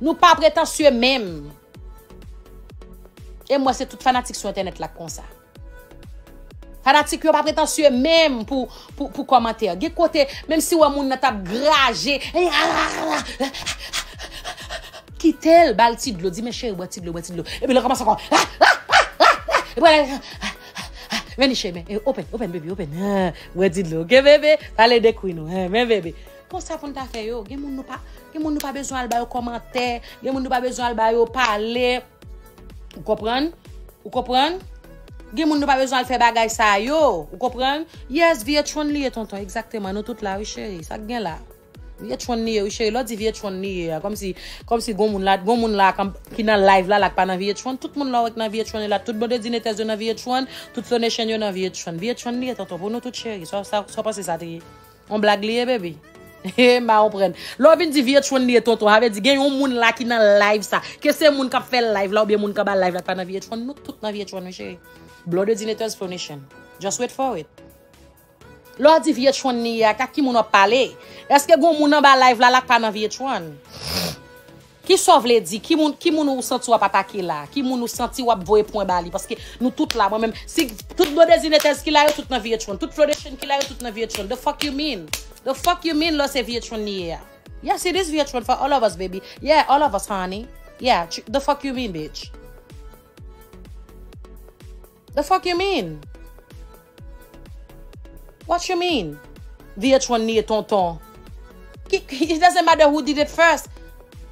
Nou pa pretansye menm. E m wè se tout fanatik sou entènèt la k konsa. Fanatik yo pa pretansye menm pou, pou, pou kòmantè. Gen kote, menm si w wè moun nan t ap graje, kite l, ba l ti dlo, di, men cheri, bwè ti dlo, bwè ti dlo. Epi l rekòmanse ankò. Epi l, vini, cheri, men, eh, open, open, baby, open. Ah, bwè ti dlo, oke, bebe? Pale de queen ou, eh, men, bebe. Konsa pou n ta fè yo. Gen moun nou pa, gen moun nou pa bezwen al ba yo kòmantè, gen moun nou pa bezwen al ba yo pale. Ou konprann? Ou konprann? Gen moun nou pa bezwen al fè bagay sa yo. Ou konprann? Yes, V H one li ye, tonton. Egzakteman. Nou tout la, wi, cheri. Sa k gen la? V H one li ye, wi, cheri. Lè w di V H one li ye a, kòmsi, kòmsi gon moun la, gon moun la k, ki nan live la, la k pa nan V H one. Tout moun la w wè k nan V H one la, tout Blondedy Naters yo nan V H one, tout Flow Nation yo nan V H one. V H one li ye, tonton, pou nou tout, cheri. Sa, sa, sa w panse sa te ye? On blag li ye, baby. He, m pa konprann. Lè w vin di V H one li ye, tonton, sa vle di gen yon moun la ki nan live sa. Ke se moun k ap fè live la oubyen moun k anba live la k pa nan V H one, nou tout nan V H one, wi, cheri. Blondedy Naters, Flow Nation. Just wait for it. Lè w di V H one li ye a, ak ki moun w ap pale? Èske gen yon moun anba live la, la k pa nan V H one? Kisa w vle di? Ki moun, ki moun ou santi w ap atake la? Ki moun ou santi w ap voye pwen ba li? Paske nou tout la, mwen menm, si tout Blondedy Netez ki la yo, tout nan V H one. Tout Flodation ki la yo, tout nan V H one. The fuck you mean? The fuck you mean lò se V H one li ye a? Yes, it is V H one for all of us, baby. Yeah, all of us, honey. Yeah, tr- the fuck you mean, bitch? The fuck you mean? What you mean? V H one li ye tonton. Ki- ki- It doesn't matter who did it first.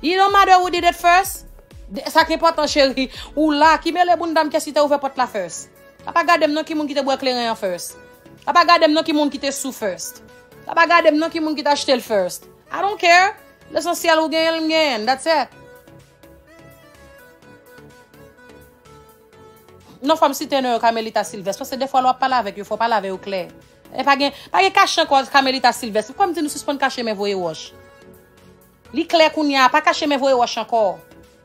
It don't matter who did it first. De- Sa ki enpòtan, cheri. Ou la, ki mele bounda m kiyès ki te ouvè pòt la first. A pa gade m non ki moun ki te bwè kleren an first. A pa gade m non ki moun ki te sou first. A pa gade m non ki moun ki te achte l first. I don't care. Lesansyèl ou genyen l, m genyen l. That's it. Non, fò m site non yo, Carmelita Sylvestre, paske defwa lè w ap pale avèk yo, fò w pale avè yo klè. E pa gen, pa gen kache ankò Carmelita Sylvestre. Kòm di nou sispann kache men voye wòch. Li klè kounye a, pa kache men voye wòch ankò.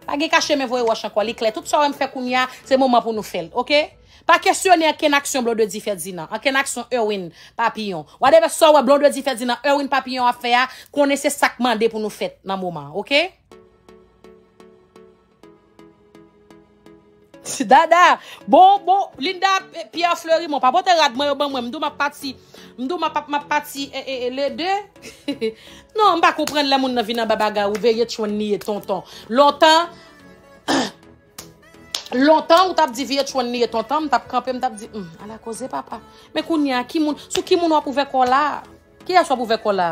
Pa gen kache men voye wòch ankò, li klè. Tout sa w wè m fè kounye a, se moman pou nou fè l, oke? Pa kesyone ankenn aksyon Blondedy Ferdinand, ankenn aksyon Erwin Papillon. Whatever sa w wè Blondedy Ferdinand, Erwin Papillon ap fè a, konnen se sa k mande pou nou fèt nan moman, oke? Dada, bon, bon, Linda, eh, Pierre Fleury, mwen pa pote rad mwen yo ban mwen, m di w m ap pati, m di w m ap, m ap pati, eh, eh, eh, le de. Non, m pa konprann lè moun nan vin anba bagay ou, V H one li ye tonton. Lontan, lontan ou t ap di V H one li ye tonton, m t ap kanpe, m t ap di, hmm, ala koze papa. Men kounye a, ki moun, sou ki moun w ap ouvè kò w la? Kiyès w ap ouvè kò w la?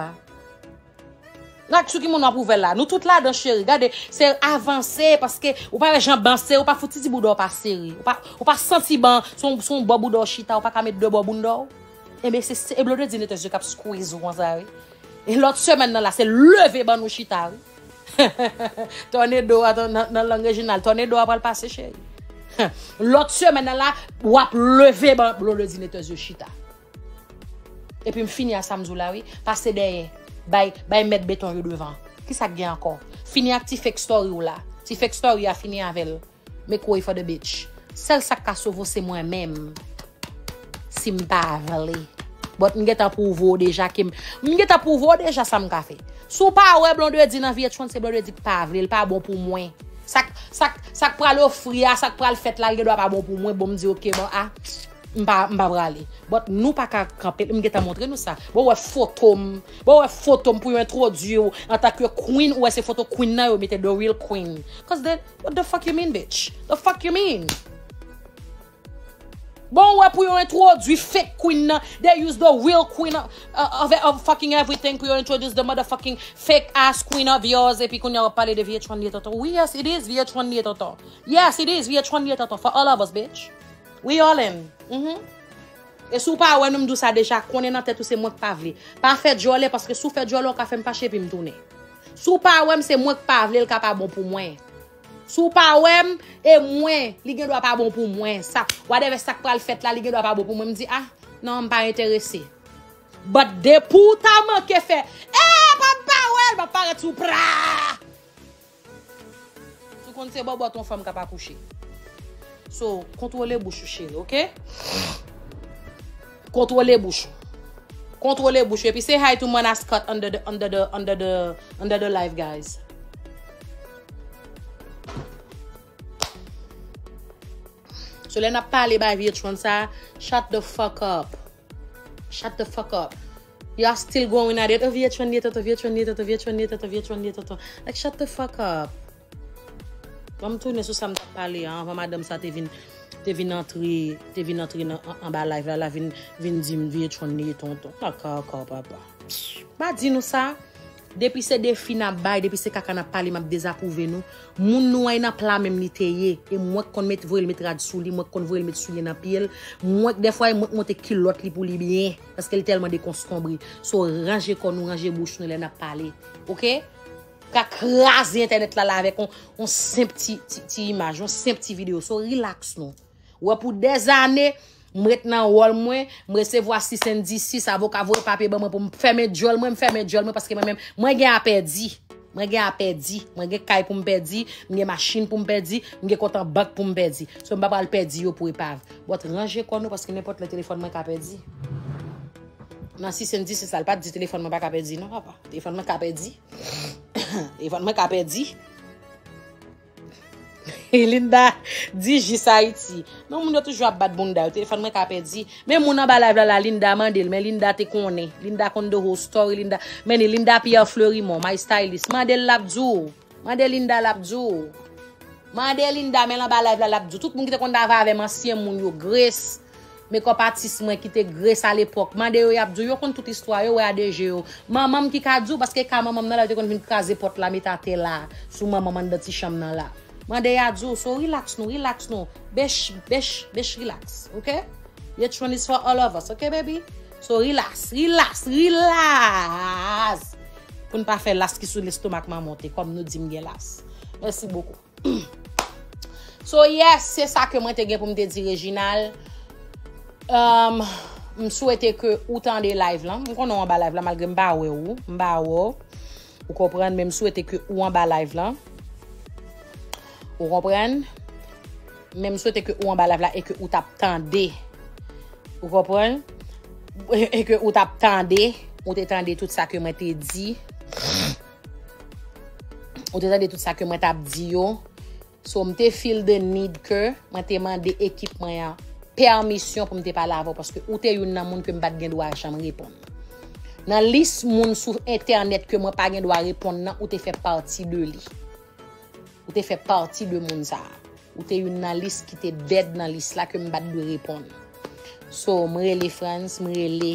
N ak sou ki moun w ap ouvè la? Nou tout ladan, cheri. Gade, se avanse, paske ou pa wè jan ban sere, ou pa fout ti bouda w pa sere. Ou pa, ou pa santi ban, se yon, se yon bò bouda w chita, ou pa ka met de bò bounda w. Enben, se, se, e Blondedy Netez yo k ap squeeze ou konsa, wi. E lòt semèn nan la, se leve ban nou chita, wi. Tònedo a, nan, nan lang rejinal, tònedo a pral pase, cheri. Lòt semèn nan la, w ap leve ban Blondedy Netez yo chita. Epi m fini a sa m di w la, wi. Pase dèyè. Bay, bay mèt beton yo devan. Kisa k gen ankò? Fini ak ti fake story w la. Ti fake story a, fini avè l. Make way for the bitch. Sèl sa k ka sove w se mwen menm. Si m pa vle. But m gentan pwouve w deja ke m, m gentan pwouve w deja sa m ka fè. Si w pa wè Blondedy nan V H one, se Blondedy k pa vle, l pa bon pou mwen. Sa k, sa k, sa k pral ofri a, sa k pral fèt la, l gen dwa pa bon pou mwen. Bon, m di, oke, bon, a, m pa, m pa prale. But nou pa ka kanpe, m gentan montre nou sa. Bon, wè foto m. Bon, wè foto m pou yo entwodui w antanke queen, ou wè se foto queen nan yo mete, the real queen. Cause the, what the fuck you mean, bitch? The fuck you mean? Bon, wè pou yo entwodui fake queen nan. They use the real queen of, of, of fucking everything pou yo introduce the motherfucking fake ass queen of yours. Epi kounye a w ap pale de V H one li ye tonton. Wi, yes, it is V H one li ye tonton. Yes, it is V H one li ye tonton. For all of us, bitch. We all in. Mhm. E si w pa wè nou, m di w sa deja, konnen nan tèt ou se mwen k pa vle. Pa fè djòlè, paske si w fè djòlè, w ka fè m fache epi m tounen. Si w pa wè m, se mwen k pa vle, l ka pa bon pou mwen. Si w pa wè m, e mwen, li gen dwa pa bon pou mwen. Sa, whatever sa k pral fèt la, li gen dwa pa bon pou mwen. M di, ah, non, m pa enterese. But depi w ta manke fè, eh, pa m pa wè l, m ap parèt sou pra! Si w konn se bòbòt yon fanm k ap akouche. So, kontwole bouch ou, cheri, oke? Kontwole bouch ou. Kontwole bouch ou. Epi say hi to Mana Scott under the, under the, under the, under the live, guys. So, lè n ap pale bay V H one sa, shut the fuck up. Shut the fuck up. Y'all still going at it. Oh, V H one li ye tonton, V H one li ye tonton, V H one li ye tonton, V H one li ye tonton. Like, shut the fuck up. Ban m tounen sou sa m t ap pale a, anvan madanm sa te vin, te vin antre, te vin antre nan, an, anba live la, la vin, vin di m V H one li ye tonton. Kaka, kaka, papa. M pa di nou sa. Depi se defi n ap bay, depi se kaka n ap pale, m ap dezapwouve nou. Moun nou wè nan pla menm li te ye. E mwen k konn met, voye l met rad sou li, mwen k konn voye l met soulye nan pye l. Mwen k dèfwa, e mwen k monte kilòt li pou li byen. Paske l tèlman dekonstonbre. So, ranje kò nou, ranje bouch nou lè n ap pale. Oke? Ka kraze entènèt la, la avèk yon, yon senp ti, ti, ti imaj, yon senp ti videyo. So, relax nou. Ou wè, pou dèzane, m ret nan wòl mwen, m resevwa cease and desist, avoka voye papye ban mwen pou m fèmen djòl mwen, m fèmen djòl mwen, paske mwen menm, mwen gen a pèdi. Mwen gen a pèdi. Mwen gen kay pou m pèdi, m gen machin pou m pèdi, m gen kont an bank pou m pèdi. So, m pa pral pèdi yo pou epav. But ranje kò nou, paske nenpòt lè telefòn mwen ka pèdi. Nan cease and desist la, l pa t di telefòn mwen pa ka pèdi, non, papa. Telefòn mwen ka pèdi. Telefòn mwen ka pèdi. Linda di jis Ayiti. Non, moun yo toujou ap bat bounda yo. Telefòn mwen ka pèdi. Men moun anba live la, la, Linda mande l, men Linda te konnen. Linda konn the whole story, Linda. Men Linda Pierre Fleurimont, my stylist. Mande l, l ap di w. Mande Linda, l ap di w. Mande Linda, men l anba live la, l ap di w. Tout moun ki te konn travay avè m, ansyen moun yo, Grace, makeup artist mwen ki te Grace alepòk. Mande yo, y ap di w. Yo konn tout istwa, yo wè a de je yo. Manman m ki ka di w, paske ka manman m nan la, yo te konn vin kraze pòt la, met atè la, sou manman m anndan ti chanm nan la. Mande y a di w, so relax nou, relax nou. Bech, bech, bech, relax, ok? Each one is for all of us, ok, baby? So relax, relax, relax. Pou n pa fè las ki sou lestomak m an monte, kòm nou di m gen las. Mèsi bokou. So yes, se sa ke mwen te gen pou m te di Reginald. Um, m swete ke ou tande live lan. M konnen w anba live la, malgre m pa wè ou. M pa wè w. Ou konprann, men m swete ke ou anba live lan. Ou konprann? Men m swete ke ou anba live la e ke ou t ap tande. Ou konprann? E ke ou t ap tande. Ou te tande tout sa ke mwen te di. Ou te tande tout sa ke mwen t ap di yo. So, m te feel the need ke mwen te mande ekip mwen an pèmisyon pou m te pale avè w, paske ou te youn nan moun ke m pa t gen dwa janm reponn. Nan lis moun sou entènèt ke mwen pa gen dwa reponn nan, ou te fè pati de li. Ou te fè pati de moun sa a. Ou te youn nan lis ki te dead nan lis la ke m pa t dwe reponn. So, m rele Frantz, m rele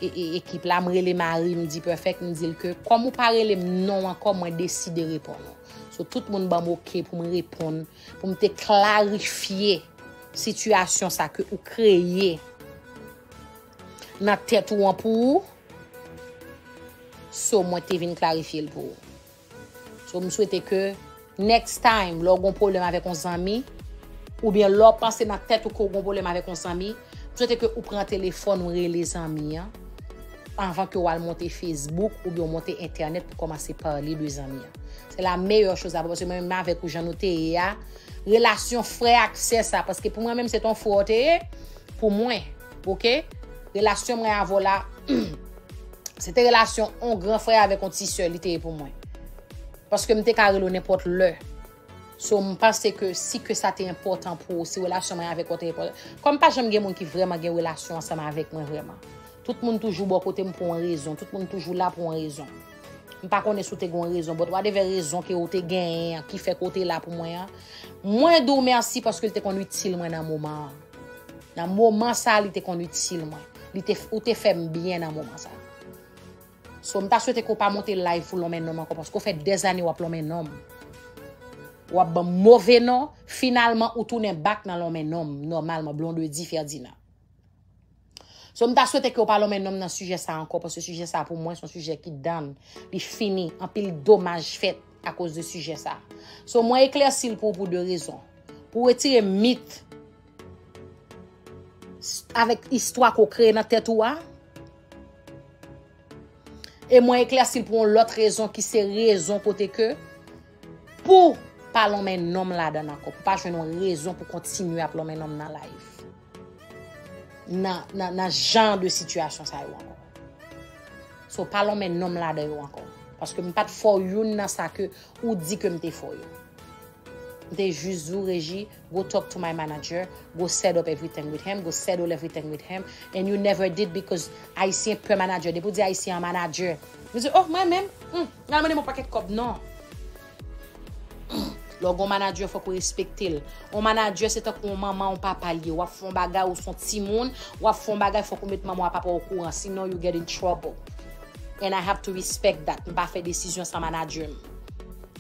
e, e, ekip la, m rele mari m, D-Perfect, m di l ke kòm ou pa rele m non ankò, mwen deside reponn ou. So, tout moun ban m oke pou m reponn, pou m te klarifye sitiyasyon sa ke ou kreye nan tèt ou an pou ou. So, mwen te vin klarifye l pou ou. So, m swete ke next time, lè w gon pwoblèm avèk yon zanmi, oubyen lè w panse nan tèt ou ke w gon pwoblèm avèk yon zanmi, m swete ke ou pran telefòn ou rele zanmi an, anvan ke w al monte Facebook oubyen w monte entènèt pou kòmanse pale de zanmi an. Se la meyè choz a, paske mwen menm avèk ou jan nou te ye a, relasyon frè ak sè sa, paske pou mwen menm se te yon frè w te ye, pou mwen, oke? Relasyon mwen avè w la, se te relasyon yon gran frè avèk yon ti sè li te ye pou mwen. Paske m te ka rele w nenpòt lè. So, m panse ke si ke sa te enpòtan pou ou, si relasyon mwen avèk ou te enpòtan. Kòm pa janm gen moun ki vrèman gen relasyon ansanm avèk mwen vrèman. Tout moun toujou bò kote m pou yon rezon. Tout moun toujou la pou yon rezon. M pa konnen si w te gen yon rezon, but whatever rezon ke ou te genyen an, ki fè ke w te la pou mwen an, mwen di w mèsi paske l te konn itil mwen nan moman an. Nan moman sa a, li te konn itil mwen. Li te, ou te fè m byen nan moman sa a. So, m ta swete ke w pa monte live pou lonmen nonm ankò, paske w fè dèzane w ap lonmen nonm. W ap ban m move non, finalman, ou tounen back nan lonmen nonm, nòmalman, Blondedy Ferdinand. So, m ta swete ke w pa lonmen nonm nan sijè sa ankò, paske sijè sa pou mwen, se yon sijè ki done, li fini, anpil domaj fèt akoz de sijè sa. So, mwen eklèsi l pou ou pou de rezon. Pou w retire mit s-, avèk istwa ke w kreye nan tèt ou a, e mwen eklèsi l pou yon lòt rezon ki se rezon kote ke pou pa lonmen nonm ladan l ankò, pou pa jwenn yon rezon pou kontinye ap lonmen nonm nan live. Nan, nan, nan jan de sitiyasyon sa yo ankò. So, pa lonmen nonm ladan yo ankò. Paske m pa t fè w youn nan sa ke ou di ke m te fè w yo. M te jis di w, Reji, go talk to my manager, go set up everything with him, go settle everything with him, and you never did because Ayisyen pè manager. Depi w di Ayisyen an manager, yo di, oh, mwen menm, hmm, m al mande m yon pakèt kòb, non. Lè w gon manager, fòk ou respekte l. Yon manager, se tankou yon manman, yon papa l ye. W ap fè yon bagay, ou se yon timoun, w ap fè yon bagay, fòk ou met manman w ak papa w okouran, sinon you get in trouble. And I have to respect that. M pa fè desizyon san manager m.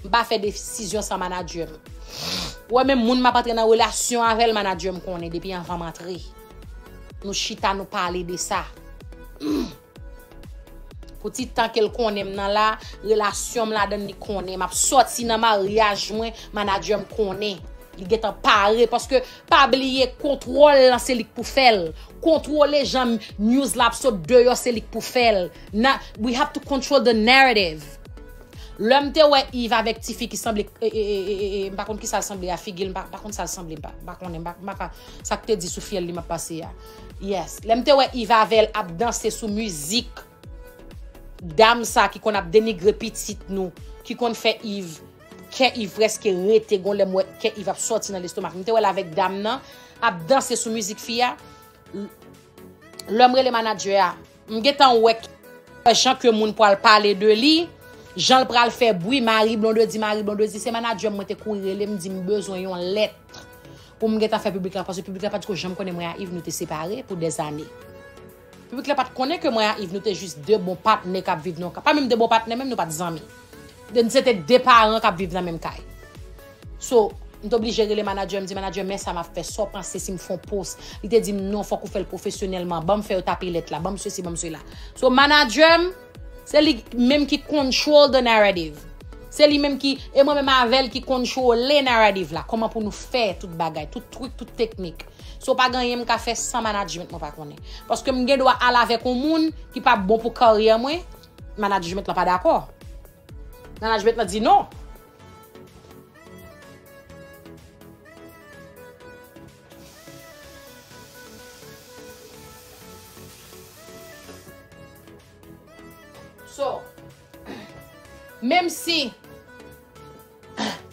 M pa fè desizyon san manager m. Ou wè, menm moun m ap antre nan relasyon avè l, manager m konnen depi anvan m antre. Nou chita, nou pale de sa. Pou ti tan ke l konnen m nan la, relasyon m ladan l, li konnen. M ap sòti nan maryaj mwen, manager m konnen. Li gentan pare, paske pa bliye kontwòl lan se li k pou fè l. Kontwole jan news la ap sot deyò, se li k pou fè l. Na, we have to control the narrative. Lè m te wè Yves avèk tifi ki sanble, e, e, e, e, e, e, m pa konn kisa l sanble a, figi l, m pa, m pa konn sa l sanble, m pa, m pa konnen, m pa, m pa ka, sa k te di sou fyèl li m ap pase a. Yes. Lè m te wè Yves avè l ap danse sou mizik dam sa ki konn ap denigre pitit nou, ki konn fè Yves kè ivrès ki rete, gon lè m wè kè iv ap sòti nan lestoma m. M te wè l avèk dam nan, ap danse sou mizik fi a. L-, lè m rele manadjè a, m gentan wè k-, jan ke moun pral pale de li, jan l pral fè bri, Marie Blondedy, Marie Blondedy, se manadjè m, mwen te kouri rele, m di m bezwen yon lèt pou m gentan fè piblik la, paske piblik la pa t ko janm konnen mwen a Yves, nou te separe pou dèzane. Piblik la pa t konnen ke mwen a Yves, nou te jis de bon patnè k ap viv nan yon ka, pa menm de bon patnè, menm nou pa t zanmi. De, se te de paran k ap viv nan menm kay. So, m t oblije rele manadjè, m di, "Manadjè, men sa m ap fè, sa w panse si m fè yon post?" Li te di m, "Non, fòk ou fè l pwofesyonèlman, ban m fè yo tape lèt la, ban m sesi, ban m sela." So, manadjè m, se li menm ki control the narrative. Se li menm ki, e mwen menm avè l ki kontwole narrative la. Kòman pou nou fè tout bagay, tout trik, tout teknik. So, pa gen anyen m ka fè san management mwen pa konnen. Paske m gen dwa al avèk yon moun ki pa bon pou karyè mwen, management lan pa dakò. Management lan di non. So, menm si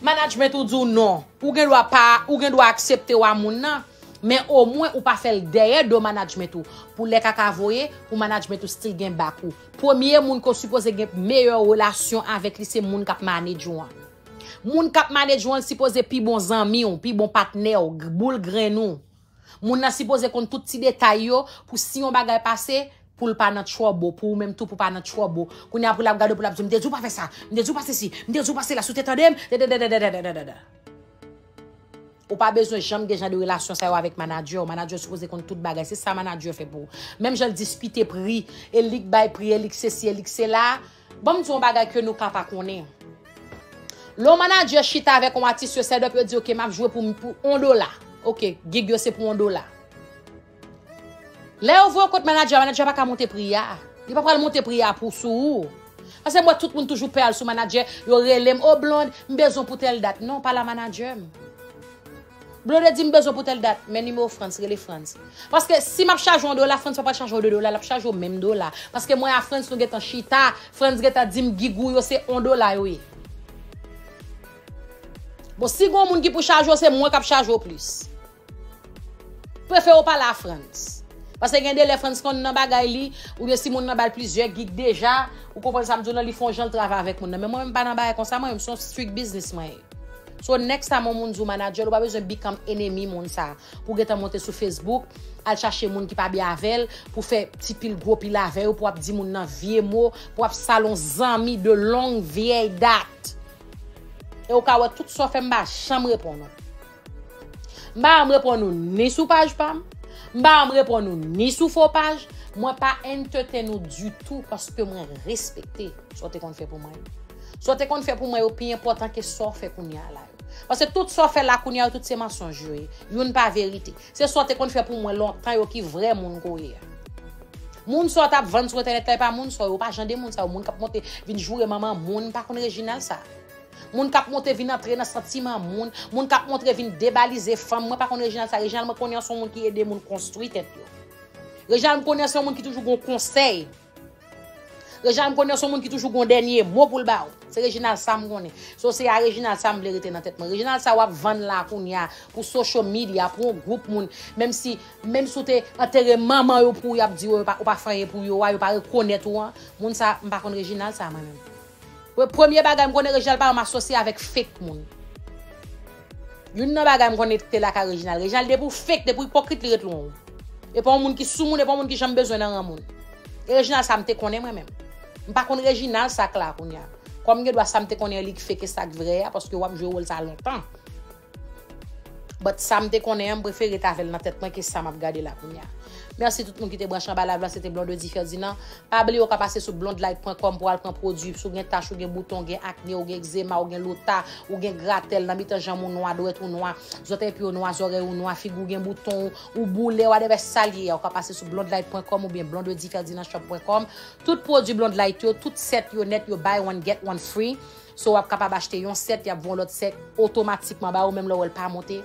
management ou di w non, ou gen dwa pa, ou gen dwa aksepte w a moun nan, men omwen ou pa fè l dèyè do management ou. Pou lè kaka voye, pou management ou still gen bak ou. Premye moun ke w sipoze gen meyè relasyon avèk li, se moun k ap manage ou an. Moun k ap manage ou an, li sipoze pi bon zanmi w, pi bon patnè w, g-, boul grenn ou. Moun nan sipoze konn tout ti detay yo pou si yon bagay pase, pou l pa nan trouble, pou ou menm tou pou pa nan trouble. Kounye a pou l ap gade w, pou l ap di w, "M te di w pa fè sa, m te di w pa sesi, m te di w pa sela, si w te tande m, te, te, te, te, te, te, te, te, te, te." Ou pa bezwen janm gen jan de relasyon sa yo avèk manadjè w. Manadjè w sipoze konn tout bagay. Se sa manadjè w fè pou ou. Menm jan l diskite pri, e li k bay pri, e li k sesi, e li k sela. Ban m di w yon bagay ke nou ka pa konnen. Lè yon manadjè chita avèk yon atis, yo set up, yo di, "Ok, m ap jwe pou, pou yon dola." Ok, gig yo se pou yon dola. Lè yo voye w kot manadjè a, manadjè a pa ka monte pri a. Li pa pral monte pri a pou sou ou. Paske m wè tout moun toujou pè al sou manadjè, yo rele m, "O Blonde, m bezwen pou tèl dat." Non, pa la manadjè m. Blonde di m bezwen pou tèl dat, men nimewo Frantz, rele Frantz. Paske si m ap chaje yon dola, Frantz pa pral chaje w de dola, l ap chaje w menm dola. Paske mwen a Frantz, nou gentan chita, Frantz gentan di m gig ou yo se yon dola yo ye. Bon, si gon moun ki pou chaje w, se mwen k ap chaje w plis. Prefere w pale a Frantz. Paske gen de lè Frantz konn nan bagay li, oubyen si moun nan ba l plizyè gig deja, ou konprann sa m di w lan, li fè yon jan l travay avèk moun nan. Men mwen menm pa nan bagay konsa, mwen menm se yon strict business mwen ye. So next time yon moun di w manadjè l, ou pa bezwen become enemi moun sa. Pou w gentan monte sou Facebook, al chache moun ki pa byen avè l, pou fè ti pil gwo pil avè yo, pou w ap di moun nan vye mo, pou w ap sal yon zanmi de long vyèy dat. E ou ka wè tout sa w fè m pa janm reponn ou. M pa janm reponn ou ni sou paj pa m. M pa janm reponn ou ni sou fo paj. Mwen pa entertain ou ditou paske mwen respekte sa w te konn fè pou mwen yo. Sa w te konn fè pou mwen yo pi enpòtan ke sa w fè kounye a la yo. Paske tout sa w fè la kounye a yo, tout se mansonj yo ye. Youn pa verite. Se sa w te konn fè pou mwen lontan yo ki vrè moun ke w ye a. Moun sa w t ap vann sou entènèt la, e pa moun sa yo, pa jan de moun sa yo. Moun k ap monte vin joure manman moun, m pa konn Reginald sa. Moun k ap monte vin antre nan santiman moun, moun k ap montre vin debalize fanm, mwen pa konn Reginald sa. Reginald mwen konnen an se yon moun ki ede moun konstwi tèt yo. Reginald m konnen an se yon moun ki toujou gon konsèy. Reginald m konnen an se yon moun ki toujou gon dènye mo pou l ba ou. Se Reginald sa m konnen. So se a Reginald sa m vle rete nan tèt mwen. Reginald sa w ap vann la kounye a pou social media, pou yon gwoup moun, menm si, menm si w te antere manman yo pou ou, y ap di yo, yo pa, ou pa fè anyen pou yo a, yo pa rekonèt ou an. Moun sa, m pa konn Reginald sa mwen menm. Pre-, premye bagay m konnen Reginald pa janm asosye avèk fake moun. Youn nan bagay m konnen te lakay Reginald. Reginald depi w fake, depi w ipokrit, li ret lwen w. E pa yon moun ki sou moun, e pa yon moun ki janm bezwen nan ran moun. E Reginald sa m te konnen mwen menm. M pa konn Reginald sa k la kounye a. Kòm gen dwa sa m te konnen an li k fake e sa k vrè a, paske w ap jwe wòl sa lontan. But sa m te konnen an, m prefere ret avè l nan tèt mwen ke sa m ap gade la kounye a. Mèsi tout moun ki te branche anba live la, se te Blondedy Ferdinand. Pa bliye ou ka pase sou blondelight pwen kòm pou al pran pwodui. Si w gen tach, ou gen bouton, ou gen akne, ou gen egzema, ou gen lota, ou gen gratèl nan mitan janm ou nwa, dwèt ou nwa, zòtèy pye w nwa, zòrèy ou nwa, figi w gen bouton, ou boule, whatever sa l ye a, ou ka pase sou blondelight pwen kòm oubyen blondedy ferdinand shop pwen kòm. Tout pwodui Blondelight yo, tout sèt yo nèt, yo buy one get one free. So w ap kapab achte yon sèt, y ap voye yon lòt sèt otomatikman ba ou, menm lè w wè l pa monte.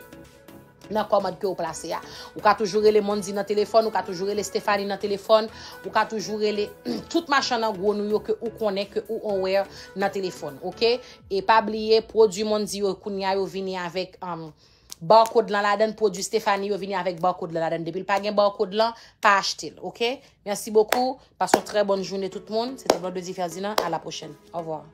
nan kòmand ke ou plase a. Ou ka toujou rele Mondy nan telefòn, ou ka toujou rele Stephanie nan telefòn, ou ka toujou rele tout machann an gwo nou yo ke ou konnen, ke ou aware nan telefòn, oke? E pa bliye, pwodui Mondy yo kounye a yo vini avèk um, barcode lan ladann, pwodui Stephanie yo vini avèk barcode lan ladann. Depi l pa gen barcode lan, pa achte l, oke? Merci beaucoup. Passe une très bonne journée tout le monde. C'était Blondedy Ferdinand. À la prochaine. Au revoir.